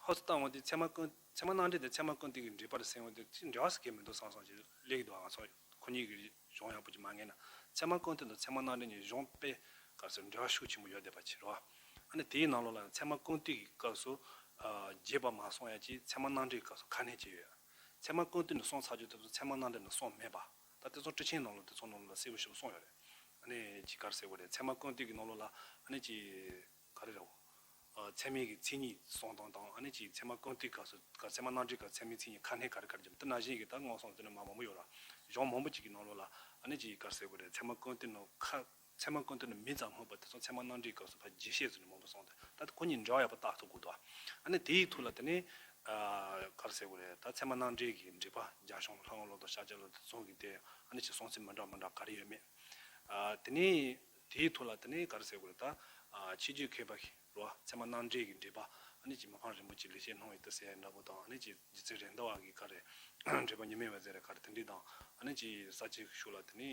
ཧོ་སི་ལྟ་འོང་དུས་ཚད་མ་ཀུན་ཚད་མ་རྣམ་འགྲེལ་དང་ཚད་མ་ཀུན་བཏུས་ཀྱི་འགྲེལ་པ་རེད་ཟེར་འོང་དུས་ཅི་འབྲེལ་བ་ཟེར་གྱི་མི་འདུག་བསམ་བསམ་ཞིག་སླེབས་ཀྱི་འདུག་ང་ཚོ་ཁོ་གཉིས་ཀྱི་གཞུང་ཡག་པོ་ཅིག་མ་ངེས་ན་ཚད་མ་ཀུན་བཏུས་དང་ཚད་མ་རྣམ་འགྲེལ་གཉིས་གཞུང་དཔེ་ག་རེ་ཟེར་འབྲེལ་བ་ཤུགས་ཆེན་པོ་ཡོད་བསྡད་པ་ཅིག་རེད་བ། ཨ་ནི་དེའི་ནང་ལོགས་ལ་ཚད་མ་ཀུན་བཏུས་ཀྱི་སྐབས་སུ། ཨ། རྒྱས་པ་མ་གསུངས་ཡ་ཅིག་ཚད་མ་རྣམ་འགྲེལ་གྱི་སྐབས་སུ་ཁ་སྣོན་བྱས་ཡོད། ཚད་མ་ཀུན་བཏུས་ནས་གསུངས་ཚར་རྒྱུ་དེ་ཚོ་ཚད་མ་རྣམ་འགྲེལ་ནས་གསུངས་མེད་པ། ད་དེ་ཚོ་ཊཱིཀ་ཆེན་ནང་ལ་དེ་ཚོ་ནང་ལ་གསལ་པོ་ཞིག་གསུངས་ཡོད་རེད། ཨ་ནི་ཅིག་ག་རེ་ཟེར་དགོས་རེད། ཚད་མ་ཀུན་བཏུས་ཀྱི་ནང་ལོགས་ལ་ཨ་ནི་ཅིག་ག་རེ་རེད། ཨ། ཚད་མའི་གི་མཚན་ཉིད་གསུང་སྟངས་དང་། ཨ་ནི་ཅིག་ཚད་མ་ཀུན་བཏུས་སྐབས་སུ་ག་ཚད་མ་རྣམ་འགྲེལ་སྐབས་ཚད་མའི་མཚན་ཉིད་ཁ་སྣོན་ག་རེ་ག་རེ་བརྒྱབ། དེ་ནང་བཞིན་གྱི་ད་སྔོན་སོང་དེ་ནས་མ་མང་པོ་ཡོད་ར། གཞུང་མང་པོ་ཅིག་གི་ནང་ལོགས་ལ་ཨ་ནི་ཅིག་ག་རེ་ཟེར་དགོས་རེད། ཚད་མ་ཀུན་བཏུས་ནང་ཁ་ཚད་མ་ཀུན་བཏུས་ནང་མིང་ཙམ་སྨོས་པ་དེ་ཚོ་ཚད་མ་རྣམ་འགྲེལ་སྐབས་སུ་ཕར་རྒྱས་བཤད་ཚུལ་ནས་མང་པོ་གསུངས་ཏེ། ད་ཁོ་གཉིས་འབྲེལ་བ་ཡག་པོ་བཏགས་ཐུབ་དགོས་འདུག། ཨ་ནི་དེའི་ཐོག་ལ་དེ་ནས་ཨ་ག་རེ་ཟེར་དགོས་རེད། ད་ཚད་མ་རྣམ་འགྲེལ་གྱི་འགྲེལ་པ་རྒྱ་གཞུང་ལྷ་དབང་ལུང་དང་ཤཱཀྱ་ལུང་དེ་ཚོ་གི་དེ་ཨ་ནི་ཅིག་གསུང་ཚུལ་མི་འདྲ་མི་འདྲ་ག་རེ་ཡོད་མེད། ཨ། དེ་ནས་དེའི་ཐོག་ལ་དེ་ནས་ག་རེ་ཟེར་དགོས་རེད། ད་ཨ་ཆོས་བརྒྱུད་མཁས་པ་ཞིག་རེད་བ། ཚད་མ་རྣམ་འགྲེལ་གྱི་འགྲེལ་པ་ཨ་ནི་ཅིག་མི་ཕམ་རིན་པོ་ཆེ་ལེགས་བཤད་སྣང་བའི་དུས་ཟེར་ཡ་འདྲ་པོ་དང་། ཨ་ནི་ཅིག་རྗེ་བཙུན་རེད་མདའ་བ་གི་ག་རེ་འགྲེལ་པ་ཉི་མའི་འོད་ཟེར་རེད་ག་རེ་དེ་འདྲ་དང་། ཨ་ནི་ཅིག་ས་བཅད་ཤོག་ལ་དེ་ནས་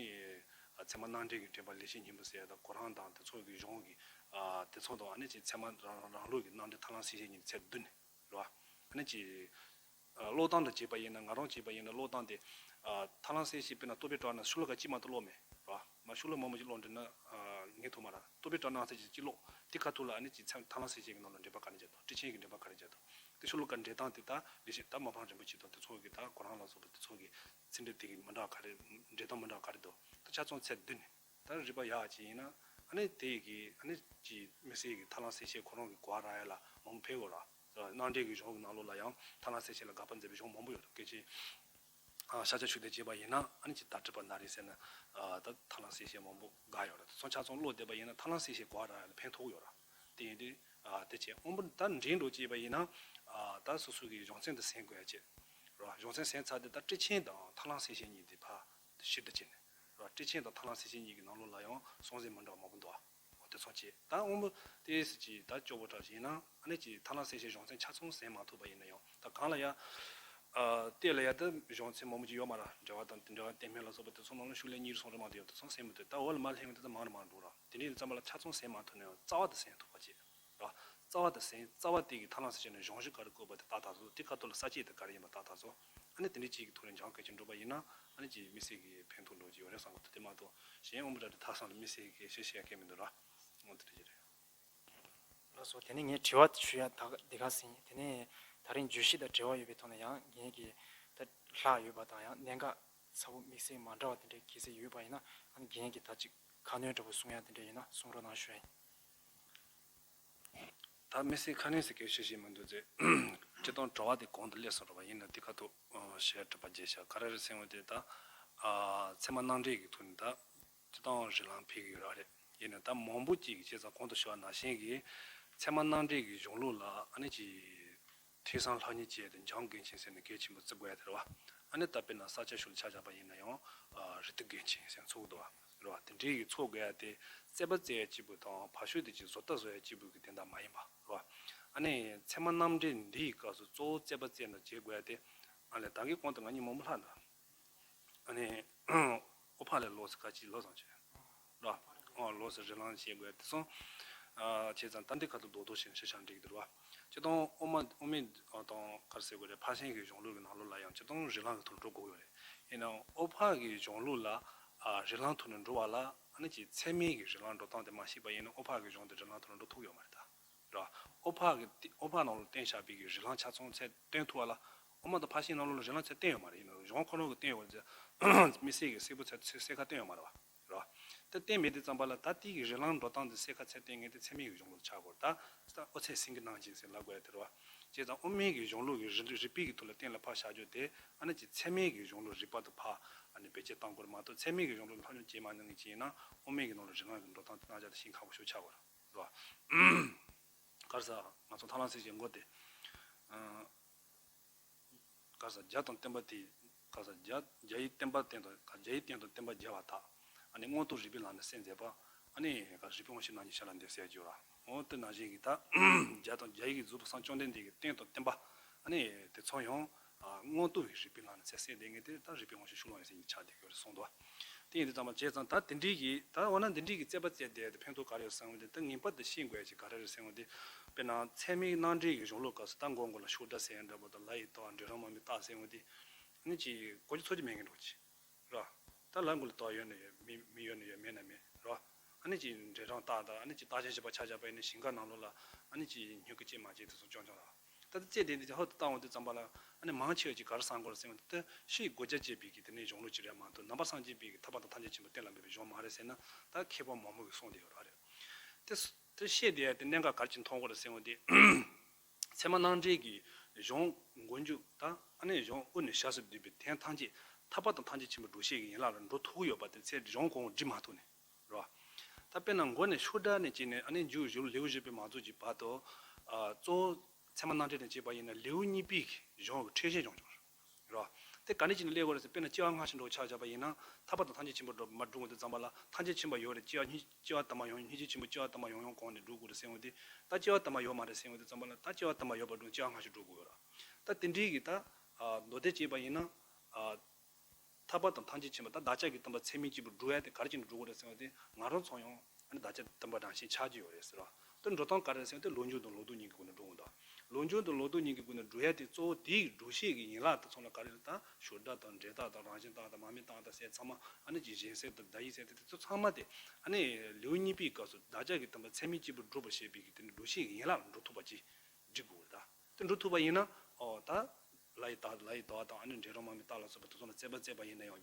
ཨ་ཚད་མ་རྣམ་འགྲེལ་གྱི་འགྲེལ་པ་ལེགས་བཤད་སྙིང་པོ་ཟེར་ཡ་དང་གོ་རམས་དང་དེ་ཚོ་གི་གཞུང་གི་ཨ་དེ་ཚོ་དང་། ཨ་ནི་ཅིག་ཚད་མ་རང་རང་ལུགས་ཀྱི་རྣམ་འགྲེལ་ཐར་ལམ་གསལ་བྱེད་གཉིས་ཚད་བསྡུས་ནས། རེད་བ། ཨ་ནི་ཅིག་ཨ། ཀློག་སྟངས་དང་བྱས་པ་ཡིན་ན། ང་རང་བྱས་པ་ཡིན་ན་ཀློག་སྟངས་དེ། ཨ། ཐར་ལམ་གསལ་བྱེད་དཔེར་ན་བསྟོད་པའི་བྲག་ནང་ཤོ་ལོ་ཀ་གཅིག་མ་གཏོགས་ཀློག་མེད། རེད་བ། མ་ཤོ་ལོ་མང་པོ་ཅིག་ཀློག་འདྲི་ན། ཨ། ངས་ཐུབ་མ་རེད། བསྟོད་པའི་བྲག་ནང་ཚན་ཅིག་གཅིག་ཀློག། དེ་ཁ་ཐུག་ལ་ཨ་ནི་ཅིག་ཚན་ཐར་ལམ་གསལ་བྱེད་ཀྱི་ནང་ལ་འགྲེལ་པ་ག་རེ་བརྒྱབ་འདུག། ཊཱིཀ་ཆེན་གྱི་འགྲེལ་པ་ག་རེ་བརྒྱབ་འདུག། དེ་ཤོ་ལོ་ཀ་འགྲེལ་སྟངས་དེ་ད་ལེགས་བཤད་ད་མ་ཕམ་རིན་པོ་ཆེ་དང་དེ་ཚོ་གི་ད་གོ་རམས་ལ་སོགས་པ་དེ་ཚོ་གི་ཚིག་འགྲེལ་དེ་གི་མི་འདྲ་བ་ག་རེ། འགྲེལ་སྟངས་མི་འདྲ་བ་ག་རེ་འདུག། ད་ཆ་ཚང་ཚད་བསྡུས་ནས། ད་རིག་པ་ཡག་ཅིག་ཡིན་ན། ཨ་ནི་དེ་གི་ཨ་ནི་ཅིག་དམིགས་བསལ་གྱི་ཐར་ལམ་གསལ་བྱེད་ཁོ་རང་གི་གོ་བ་རག་ཡ་ལ་མང་པོ་ཕན་གི་ར། རྣམ་འགྲེལ་གྱི་གཞུང་གི་ནང་ལོགས་ལ་ཡང་ཐར་ལམ་གསལ་བྱེད་ལ་དགག་པ་མཛད་པའི་གཞུང་མང་པོ་ཡོད་འདུག། སྐད་ཆ། ཨ། ཤཱཀྱ་ཆོས་ལྡན་བྱས་པ་ཡིན་ན་ཨ་ནི་ཅིག་ད་ཊཱིཀ་པ་ན་རེ་ཟེར་ན། ཨ། ད་ཐར་ལམ་གསལ་བྱེད་མང་པོ་དགག་ཡོད་ར། དེ་ཚོ་ཆ་ཚང་ཀློག་བསྡད་པ་ཡིན་ན་ཐར་ལམ་གསལ་བྱེད་གོ་བ་རག་ཡ་ལ་ཕན་ཐོགས་ཡོད་ར། དེ་ཡིན་དུས། ཨ། དེ་བྱས་དབང་པོ་ད་འདྲེན་འགྲོ་བྱས་པ་ཡིན་ན། ཨ། ད་སོ་སོ་གི་གཞུང་ཚན་དེ་གསན་དགོས་ཡ་བྱས། ར། གཞུང་ཚན་གསན་ཚར་དུས་ད་ཊཱིཀ་ཆེན་དང་ཐར་ལམ་གསལ་བྱེད་གཉིས་དེ་ཕར་ཕྱིར་བསྡུ་བྱས་ནས། ར། ཊཱིཀ་ཆེན་དང་ཐར་ལམ་གསལ་བྱེད་གཉིས་ཀྱི་ནང་ལོགས་ལ་ཡང་གསུང་ཚུལ་མི་འདྲ་བ་མང་པོ་འདུག། ཨ། འོ་དེ་ཚོ་བྱས། ད་དབང་པོ་དེ་སྲིད་ཀྱི་ད་སྐྱོ་བོ་གྲགས་ཡིན་ན་ཨ་ནི་ཅིག་ཐར་ལམ་གསལ་བྱེད་གཞུང་ཚན་ཆ་ཚང་གསན་མ་ཐུབ་པ་ཡིན་ན་ཡང་། ད་གང་ལ་ཡ། ཨ། དེ་ལ་ཡ་ད་གཞུང་ཚན་མང་པོ་ཅིག་ཡོད་མ་ར། འགྲེལ་པ་དང་དེ་འདྲ་བ་གཏན་སྨེ་ལ་སོགས་པ་དེ་ཚོ་ནང་ལ་ཤོ་ལོ་ཀ་གཉིས་རེ་གསུམ་རེ་མ་གཏོགས་ཡོད། དེ་ཚོ་གསན་མི་ཐུབ། ད་འོག་ལ་མར་སླེབས་ཡོང་དུས་ད་མང་རུ་མང་རུ་འགྲོ་ར། དེ་འདྲའི་ཙམ་པ་ལ་ཆ་ཚང་གསན་མ་ཐུབ་ན་ཡང་རྩ་བ་དེ་གསན་ཐུབ་པ་བྱས། ར། རྩ་བ་དེ་གསན། རྩ་བ་དེ་གི་ཐར་ལམ་གསལ་བྱེད་ནས་གཞུང་གཞི་ག་རེ་བཀོད་པ་དེ་ལྟ་ཐག་ཆོད། དེ་ཁ་ཐུག་ལ་ས་བཅད་དེ་ག་རེ་ཡིན་པ་ལྟ་ཐག་ཆོད། ཨ་ནི་དེ་འདྲའི་ཅིག་གི་ཐོག་ནས་སྦྱང་དགོས་ཀྱི་འགྲོ་པ་ཡིན་ན་ཨ་ནི་ཅིག་དམིགས་བསལ་གྱི་ཕན་ཐོགས་འགྲོ་གི་ཡོད་རེད་བསམ་གི་འདུག། དེ་མ་གཏོགས་གཞན་དབང་པོ་གྲགས་དེ་ཐག་སང་ལ་དམིགས་བསལ་གྱི་བཤད་བཤད་ཡ་གང་མི་འདུག་ར། འོ་དེ་འདྲ་ཅིག་རེད། ལགས་སོ། དེ་ནས་ངས་དྲི་བ་ཞུ་ཡ་ད་འདི་ག་ཟིན། དེ་ནས་ད་རིང་བརྗོད་གཞི་དང་འབྲེལ་བ་ཡོད་པའི་ཐོག་ནས་ཡང་ངས་ཀྱི་ད་ལྷག་ཡོད་པ་དང་ཡང་གནད་འགག་ཚ་པོ་དམིགས་བསལ་མ་འདྲ་བ་དེ་འདྲའི་གལ་སྲིད་ཡོད་པ་ཡིན་ན་ཨ་ནི་རྒན་གྱིས་ད་ཅིག་ཁ་སྣོན་འདྲ་པོ་གསུང་ཡ་དེ་འདྲ་ཡིན་ན་གསུང་རོགས་གནང་ཞུ་ཡ་ཡིན། ད་དམིགས་བསལ་ཁ་སྣོན་ཟེར་མཁན་ཞུ་བཞིན་མི་འདུག་ཟེར། སྤྱིར་བཏང་དྲི་བ་དེ་གོང་དུ་སླེབས་སོང་རེད་བ། ཡིན་ན་དེ་ཁ་ཐུག་བཤད་གྲུབ་པ་བྱས་ཤག། ག་རེ་རེད་ཟེར་བ་དེ་ད། ཨ། ཚད་མ་རྣམ་འགྲེལ་གྱི་ཐོག་ནས་ད་སྤྱིར་བཏང་རིགས་ལམ་ཕེབས་ཀྱི་ཡོད་རེད། ཡིན་ན་ད་མང་པོ་ཅིག་གིས་བྱས་ཙང་གོང་དུ་ཞུ་བ་ནང་བཞིན་གྱི་ཚད་མ་རྣམ་འགྲེལ་གྱི་གཞུང་ལུགས་ལ་ཨ་ནི་ཅིག་ཐོས་བསམ་ལྷག་གཉིས་བྱས་ཏེ་འཇམ་དགེ་མཆིས་ཟེར་ནས་གལ་ཆེན་པོ་བརྩི་དགོས་ཡ་དེ་རེད་བ། ཨ་ནི་ད་དཔེར་ན་ས་སྐྱ་ཤོག་ལ་ཆ་བཞག་པ་ཡིན་ན་ཡང་། ཨ། རིགས་གཏེར་དགེ་མཆིས་ཟེར་ཚུགས་འདུག་བ། རེད་བ། དེ་འདྲའི་གི་ཚོགས་དགོས་ཡ་དེ་རྩོད་པ་རྩོད་ཡ་གཅིག་པུ་དང་ཕར་ཕྱོགས་དེ་ཅིག་བཟོ་ལྟ་བཟོ་ཡ་གཅིག་པུ་གི་དོན་དག་མ་ཡིན་པ་རེད་བ། ཨ་ནི་ཚད་མ་རྣམ་འགྲེལ་འདིའི་སྐབས་སུ་གཙོ་བོ་རྩོད་པ་རྩོད་ན་བྱེད་དགོས་ཡ་དེ། ཨ་ནི་ད་གིན་གོང་དུ་ང་གཉིས་མང་པོ་ལྷག་འདུག། ཨ་ནི་ཨོ་བྷ་ལས་ལོགས་སུ་ཁ་ཅིག་ལོ་ཙམ་བྱས། ར། ཨོ་ལོགས་སུ་རིགས་ལམ་བཤད་དགོས་དེ་སོང་། ཨ། བྱས་ཙང་ད་འདི་ཁ་ཐུག་རྡོག་རྡོག་བྱས་ནས་ཤེས་བྱ་འགྲིག་གི་འདུག་ར། སྤྱིར་བཏང་དབུ་མ་དབུ་མའི་དང་ག་རེ་ཟེར་དགོས་རེད། ཕར་ཕྱིན་གྱི་གཞུང་ལུགས་ཀྱི་ནང་ལོགས་ལ་ཡང་སྤྱིར་བཏང་རིགས་ལམ་གྱི་ཐོག་ནས་འགྲོ་དགོས་ཡོད་རེད། ཡིན་ནའང་ཨོ་བྷ་གི་གཞུང་ལུགས་ལ། ཨ། རིགས་ལམ་ཐོག་ནས་འགྲོ་བ་ལ་ཨ་ནི་ཅིག་ཚད་མའི་གི་རིགས་ལམ་འགྲོ་སྟངས་དེ་མ་ཤེས་པ་ཡིན་ན་ཨོ་བྷ་གི་གཞུང་དེ་རིགས་ལམ་ཐོག་ནས་འགྲོ་ཐུབ་ཡོད་མ་རེད་ད། ར། ཨོ་བྷ་གི་ཨོ་བྷ་ནང་ལ་བསྟན་བཞག་པའི་གི་རིགས་ལམ་ཆ་ཚང་ཚད་སྟོན་ཐུབ་པ་ལ། དབུ་མ་དང་ཕར་ཕྱིན་ནང་ལོགས་ལ་རིགས་ལམ་ཚད་བསྟན་ཡོད་མ་རེད། ཡིན་ནའང་གཞུང་ཁོ་རང་གིས་བསྟན་ཡོད་རེད། དམིགས་བསལ་གྱི་གསལ་པོ་ཚད་གསལ་ཁ་བསྟན་ཡོད་མ་རེད་བ། ར། ད་བསྟན་མེད་དུས་ཙམ་པ་ལ་ད་དེ་གི་རིགས་ལམ་འགྲོ་སྟངས་དེ་གསལ་ཁ་ཚད་བསྟན་མཁན་དེ་ཚད་མའི་གི་གཞུང་ལུགས་ཆགས་དགོས་རེད། ད་ད་ཨོ་ཚད་སེང་གེ་རྣམ་བསྒྱིངས་ཟེར་ལབ་དགོས་ཡ་དེ་རེད་བ། བྱས་ཙང་དབུ་མའི་གི་གཞུང་ལུགས་ཀྱི་རིགས་རིགས་པའི་གི་ཐོག་ལ་གཏན་ལ་ཕབ་བཞག་རྒྱུ་དེ་ཨ་ནི་ཅིག་ཚད་མའི་གི་གཞུང་ལུགས་རིགས་པ་དང་ཕར་ཨ་ནི་བེད་སྤྱོད་གཏང་དགོས་རེད་མ་གཏོགས། ཚད་མའི་གི་གཞུང་ལུགས་ལ་སློབ་སྦྱོང་བྱེད་མ་གནང་མཁན་ཅིག་ཡིན་ན་དབུ་མའི་གི་ནང་ལ་རིགས་ལམ་གི་འགྲོ་སྟངས་དེ་གནང་བྱ་དེ་ཤིན་ཁག་པོ་ཞིག་ཆགས་དགོས་རེད། རེད་བ། ག་རེ་ཟེར། ང་ཚོ་ཐར་ལམ་གསལ་བྱེད་མགོ་དེ། ཨ། ག་རེ་ཟེར། རྒྱ་དང་བསྟན་པ་དེ། ག་རེ་ཟེར། རྒྱ་རྒྱ་ཡི་བསྟན་པ་བསྟན་དང་། རྒྱ་ཡི་བསྟན་དང་བསྟན་པ་རྒྱལ་བ་དག། ཨ་ནི་མངོན་རྟོགས་རིགས་པའི་ལམ་ནས་གསལ་མཛད་པ། ཨ་ནི་རིགས་པའི་དབང་ཕྱུག་རྣམས་ཀྱི་ཞབས་ལ་འདེབས་ཟེར་རྒྱུ་ར། འོ་དེ་ནང་བཞིན་གྱི་ད་རྒྱ་དང་རྒྱ་ཡི་གི་གཟུགས་པོ་སངས་བཅོམ་ལྡན་འདས་ཀྱི་བསྟན་དང་བསྟན་པ། ཨ་ནི་དེ་ཚོ་ཡང་། ཨ། མངོན་རྟོགས་ཀྱི་རིགས་པའི་ལམ་ནས་ཚད་གསལ་བསྡད་མཁན་དེ་ད་རིགས་པའི་དབང་ཕྱུག་ཤུགས་ལོངས་ཡོད་ཟེར་མཁན་ཆགས་བསྡད་ཡོད་རེད་གསུངས་འདུག། དེ་ཡིན་དུས་ཙམ་པ་བྱས་ཙང་ད་དེ་འདྲའི་གི་ད་འོ་ན་འདི་འདྲའི་གི་རྩོད་པ་རྩོད་བསྡད་དེ་ཕན་ཐོགས་ག་རེ་ཡོད་ཟེར་བ་དེ། ད་ངེས་པར་དུ་ཤེས་དགོས་ཡ་ཅིག་ག་རེ་རེད་ཟེར་བ་དེ། དཔེར་ན་ཚད་མའི་རྣམ་འགྲེལ་གྱི་གཞུང་ལུགས་སྐབས་སུ་ད་མགོ་མགོ་ལ་ཤུགས་དྲག་ཟེར་ཡ་འདྲ་པོ་དང་། ལ་ཡི་རྟགས་འབྲས་རང་མ་དམིགས་རྟགས་ཟེར་བ་དེ། ཨ་ནི་ཅིག་གོ་རྒྱུ་ཚོར་རྒྱུ་མེད་མཁན་འདྲ་པོ་ཅིག་ར། ད་ལ་མགོ་ལ་རྟགས་ཡོད་ན་ཡོད། མི་མི་ཡོད་ན་ཡོད། མེད་ན་མེད་ར། ཨ་ནི་ཅིག་འབྲས་རང་རྟགས་དང་། ཨ་ནི་ཅིག་རྟགས་ཅན་བཞི་པ་ཆ་བཞག་པ་ཡིན་ན་ཞིང་ཁ་ནང་ལོགས་ལ་ཨ་ནི་ཅིག་མྱུ་གུ་སྐྱེས་མ་སྐྱེས་དེ་ཚོ་རྐྱང་རྐྱང་ར། ད་ལྟ་རྩོད་དེ་འདི་ཧོ་ཏུ་བཏང་འོང་དུས་ཙམ་པ་ལ་ཨ་ནི་མང་ཆེ་བ་ཅིག་ག་རེ་བསམ་གྱི་ཡོད་རེད་ཟེར་བ་དེ་ཕྱིའི་གོ་རྒྱ་བཅས་པའི་གི་དེ་ནས་གཞུང་ལུགས་ཅིག་རེད་མ་གཏོགས་ནང་པ་སངས་རྒྱས་པའི་གི་ཐར་པ་དང་ཐམས་ཅད་མཁྱེན་པ་གཏན་ལ་འབེབས་པའི་གཞུང་མ་རེད་ཟེར་ན་ད་མཁས་པ་མང་པོ་གིས་གསུངས་བསྡད་ཡོད་རེད། དེ་དེ་བཤད་བསྡད་ཡ་དེ་གནད་འགག་ག་རེ་ཅིག་མཐོང་གི་ཡོད་རེད་ཟེར་བ་དེ། ཚད་མ་རྣམ་འགྲེལ་གྱི་གཞུང་མགོ་མཇུག་དང་ཨ་ནི་གཞུང་དབུ་ནས་ཞབས་སུ་བསྡུས་པའི་དོན་ཐམས་ཅད་ཐར་པ་དང་ཐམས་ཅད་མཁྱེན་པའི་སྒྲོག་བཤད་ཀྱི་ཡན་ལག་ལ་འགྲོ་ཐུབ་ཀྱི་ཡོད་པ་དེ་ཚེ་གཞུང་གོང་འོག་བསྒྲིགས་མ་ཐུབ་ནས་རེད་བ། ད་དཔེར་ན་མགོ་ནས་ཤུགས་དྲག་ནས་བྱས་ནས་ཨ་ནི་མཇུག་བཞུགས་ལེའུ་བཞི་པའི་མ་རྫོགས་ཀྱི་བར་དུ་ཨ་གཙོ་བོ་ཚད་མ་རྣམ་འགྲེལ་ནས་བྱས་པ་ཡིན་ན་ལེའུ་གཉིས་པའི་གཞུང་གི་འཕྲོས་བཤད་སྦྱོང་སྦྱོང་རེད་བ། དེ་ག་ནས་བྱས་ནས་སླེབས་དགོས་རེད་ཟེར་དཔེར་ན་སྐྱེ་བ་སྔ་ཕྱི་འགྲོ་ཆ་བཞག་པ་ཡིན་ན་ཐར་པ་དང་ཐམས་ཅད་མཁྱེན་པའི་སྒྲུབ་མ་སྒྲུབ་འོང་དུས་ཙམ་པ་ལ་ཐམས་ཅད་མཁྱེན་པ་ཡོད་རེད། སྐྱེ་བ་སྐྱེ་བ་དུ་མ་ཡོང་སྙིང་རྗེ་ཆེན་པོ་སྐྱེ་བ་དུ་མ་ཡོང་ཡོང་གོང་ནས་སྒྲུབ་དགོས་རེད་ཟེར་འོང་དུས་ད་སྐྱེ་བ་དུ་མ་ཡོད་མ་རེད་ཟེར་འོང་དུས་ཙམ་པ་ལ་ད་སྐྱེ་བ་དུ་མ་ཡོད་པ་སྒྲུབ་སྐྱེ་བ་སྔ་ཕྱི་སྒྲུབ་དགོས་ཡོད་རེད། ད་དེ་འདྲའི་གི་ད་ཨ་མདོ་སྡེ་བྱས་པ་ཡིན་ན་ཨ་ཐར་པ་དང་ཐམས་ཅད་མཁྱེན་པ་ད་བདག་ཅག་གི་སྟོན་པ་ཚད་མས་སྐྱེས་བུ་སྒྲུབ་ཡ་དེ་ག་རེ་བྱས་ནས་སྒྲུབ་དགོས་རེད་ཟེར་བ་དེ་ང་རང་ཚོ་ཡང་ཨ་ནི་བདག་ཅག་སྟོན་པ་རང་བཞིན་ཆགས་ཀྱི་ཡོད་རེད་ཟེར་བ། དེ་འགྲོ་སྟངས་ག་རེ་ཟེར་བ་དེ་ལོ་རྒྱུས་དང་ལོ་རྟོག་གཉིས་ཀྱི་སྒོ་ནས་འགྲོ་འོང་དང་། ལོ་རྒྱུས་དང་ལོ་རྟོག་གཉིས་ཀྱི་སྒོ་ནས་འགྲོ་ཡ་དེ་གཙོ་བོ་དེའི་སྒྲོག་བཤད་ཀྱི་ཡན་ལག་དེ་ཚོ་ལ་ག་རེ་རེད་ད་ཞོར་བརྡ་དང་འབྲེལ་ཐག་དང་རང་བཞིན་རྟགས་དང་མ་དམིགས་རྟགས་དང་ཟེར་ཚང་མ་ཨ་ནི་ཀྱི་གཞན་སེལ་དང་བརྡ་ཡིག་ཟེར་དེ་དེ་ཚོ་ཚང་མ་དེ་ཨ་ནི་ལེའུ་གཉིས་པའི་སྐབས་སུ་བདག་ཅག་གི་སྟོན་པ་ཚད་མས་སྐྱེས་བུ་སྒྲུབ་པར་བྱེད་པའི་གི་དེ་ནི་སྒྲོག་བཤད་ཀྱི་ཡན་ལག་ལ་འགྲོ་ཐུབ་པ་ཅིག་སྒྲིག་དགོས་རེད་ད། དེ་འགྲོ་ཐུབ་པ་ཡིན་ན་ཨོ་ད་ལ་ཡི་དྭགས་ལ་ཡི་དྭགས་དང་ཨ་ནི་འབྲས་རང་མ་དམིགས་རྟགས་ལ་སོགས་པ་དེ་ཚོ་ལ་རྩོད་པ་རྩོད་པ་ཡིན་ན་ཡང་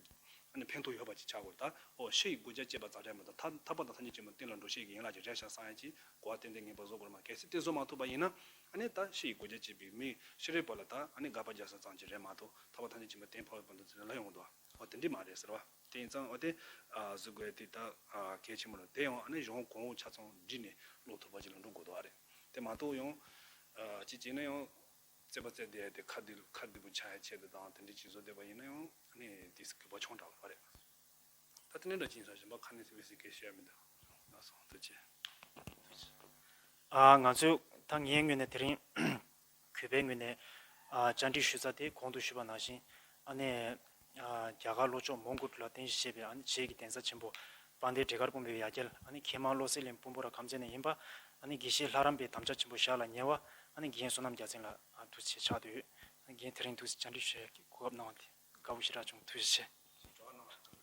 ཨ་ནི་ཕན་ཐོགས་ཡོད་པ་ཅིག་ཆགས་དགོས་རེད་ད། ཨོ་ཕྱི་ཡི་གོ་རྒྱ་བཅས་པ་ཙམ་རེད་མ་གཏོགས་ཐར་ཐར་པ་དང་ཐམས་ཅད་མཁྱེན་པ་གཏན་ལ་འགྲོ་བྱེད་ཀྱི་ཡན་ལག་ཅིག་རེད་ཤག་བསམ་ཡ་ཅིག་གོ་བ་ཏན་ཏན་ངེས་པར་བཟོ་དགོས་རེད་མ། གལ་སྲིད་དེ་བཟོ་མ་ཐུབ་པ་ཡིན་ན་ཨ་ནི་ད་ཕྱི་ཡི་གོ་རྒྱ་བཅས་པའི་མི་ཤི་རེ་བ་ལ་ད་ཨ་ནི་དགག་པ་རྒྱག་ས་ཙམ་ཅིག་རེད་མ་གཏོགས་ཐར་པ་ཐམས་ཅད་མཁྱེན་པ་གཏན་ཕབ་པ་འདི་ཚོ་ལ་ཡོང་འདུག་ཨོ་དེ་འདྲ་མ་རེད་ཟེར་བ། དེ་ཡིན་ཙང་ཨོ་དེ་ཨ་གཟིགས་དགོས་དེ་ད་ཨ་གལ་ཆེན་པོ་རེད། དེ་ཡང་ཨ་ནི་གཞུང་གོང་འོག་ཆ་ཚང་བསྒྲིགས་ནས་ཀློག་ཐུབ་པ་ཅིག་ལ་འགྲོ་དགོས་འདུག་ཨ་རེད། དེ་མ་གཏོགས་ཡང་ཨ་ཅིག་བྱས་ན་ཡང་རྩོད་པ་རྩོད་བསྡད་དེ་ཁ་བདེ་ཁ་བདེ་པོ་ཆགས་ཡ་ཆེད་དུ་དང་དེ་འདྲ་ཅིག་བཟོ་བསྡད་པ་ཡིན་ན་ཡང་ཨ་ནི་དེ་སྐྱོ་པོ་ཆུང་དྲགས་པ་རེད། ད་དེ་ནས་འདྲ་ཅིག་ཡིན་ས་གཞན་པ་ཁ་ནས་དེ་བས་སི་སྐད་བཤད་མི་འདུག་ལགས་སོ་ཐུགས་རྗེ་ཆེ། ཨ་ང་ཚོས་ད་ངའི་ངོས་ནས་དེ་རིང་གུས་པའི་ངོས་ནས་ཨ་བཅར་འདྲི་ཞུ་ས་དེ་གོང་དུ་ཞུས་པ་ནང་བཞིན་ཨ་ནི་ཨ་རྒྱ་གར་ལྷོ་ཕྱོགས་མོན་གྷོ་ལ་རྟེན་གཞི་བྱས་པའི་ཨ་ནི་བྱེས་ཀྱི་གདན་ས་ཆེན་པོ་དཔལ་ལྡན་འབྲས་དཀར་སྤུངས་པའི་ཡ་གྱལ་ཨ་ནི་མཁས་མང་བློ་གསལ་གླིང་སྤུན་པོ་ར་ཁམས་ཚན་ནས་ཡིན་པ་ཨ་ནི་དགེ་བཤེས་ལྷ་རམས་པའི་དམ་བཅའ་ཆེན་པོ་ཞབས་ལ་ཉེ་བ་ཨ་ནི་རྒན་བསོད་ནམས་རྒྱལ་མཚན་ལགས་ཨ་ཐུགས་རྗེ་ཆེ་ཕྱག་དུས་ཨ་ནི་རྒན་དེ་རིང་ཐུགས་རྗེ་བཅར་འདྲི་ཞུ་ཡ་གི་གོ་སྐབས་གནང་བ་དེ་དགའ་པོ་ཞེ་དྲག་བྱུང་། ཐུགས་རྗེ་ཆེ།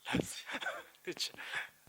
ཐུགས་རྗེ་ཆེ།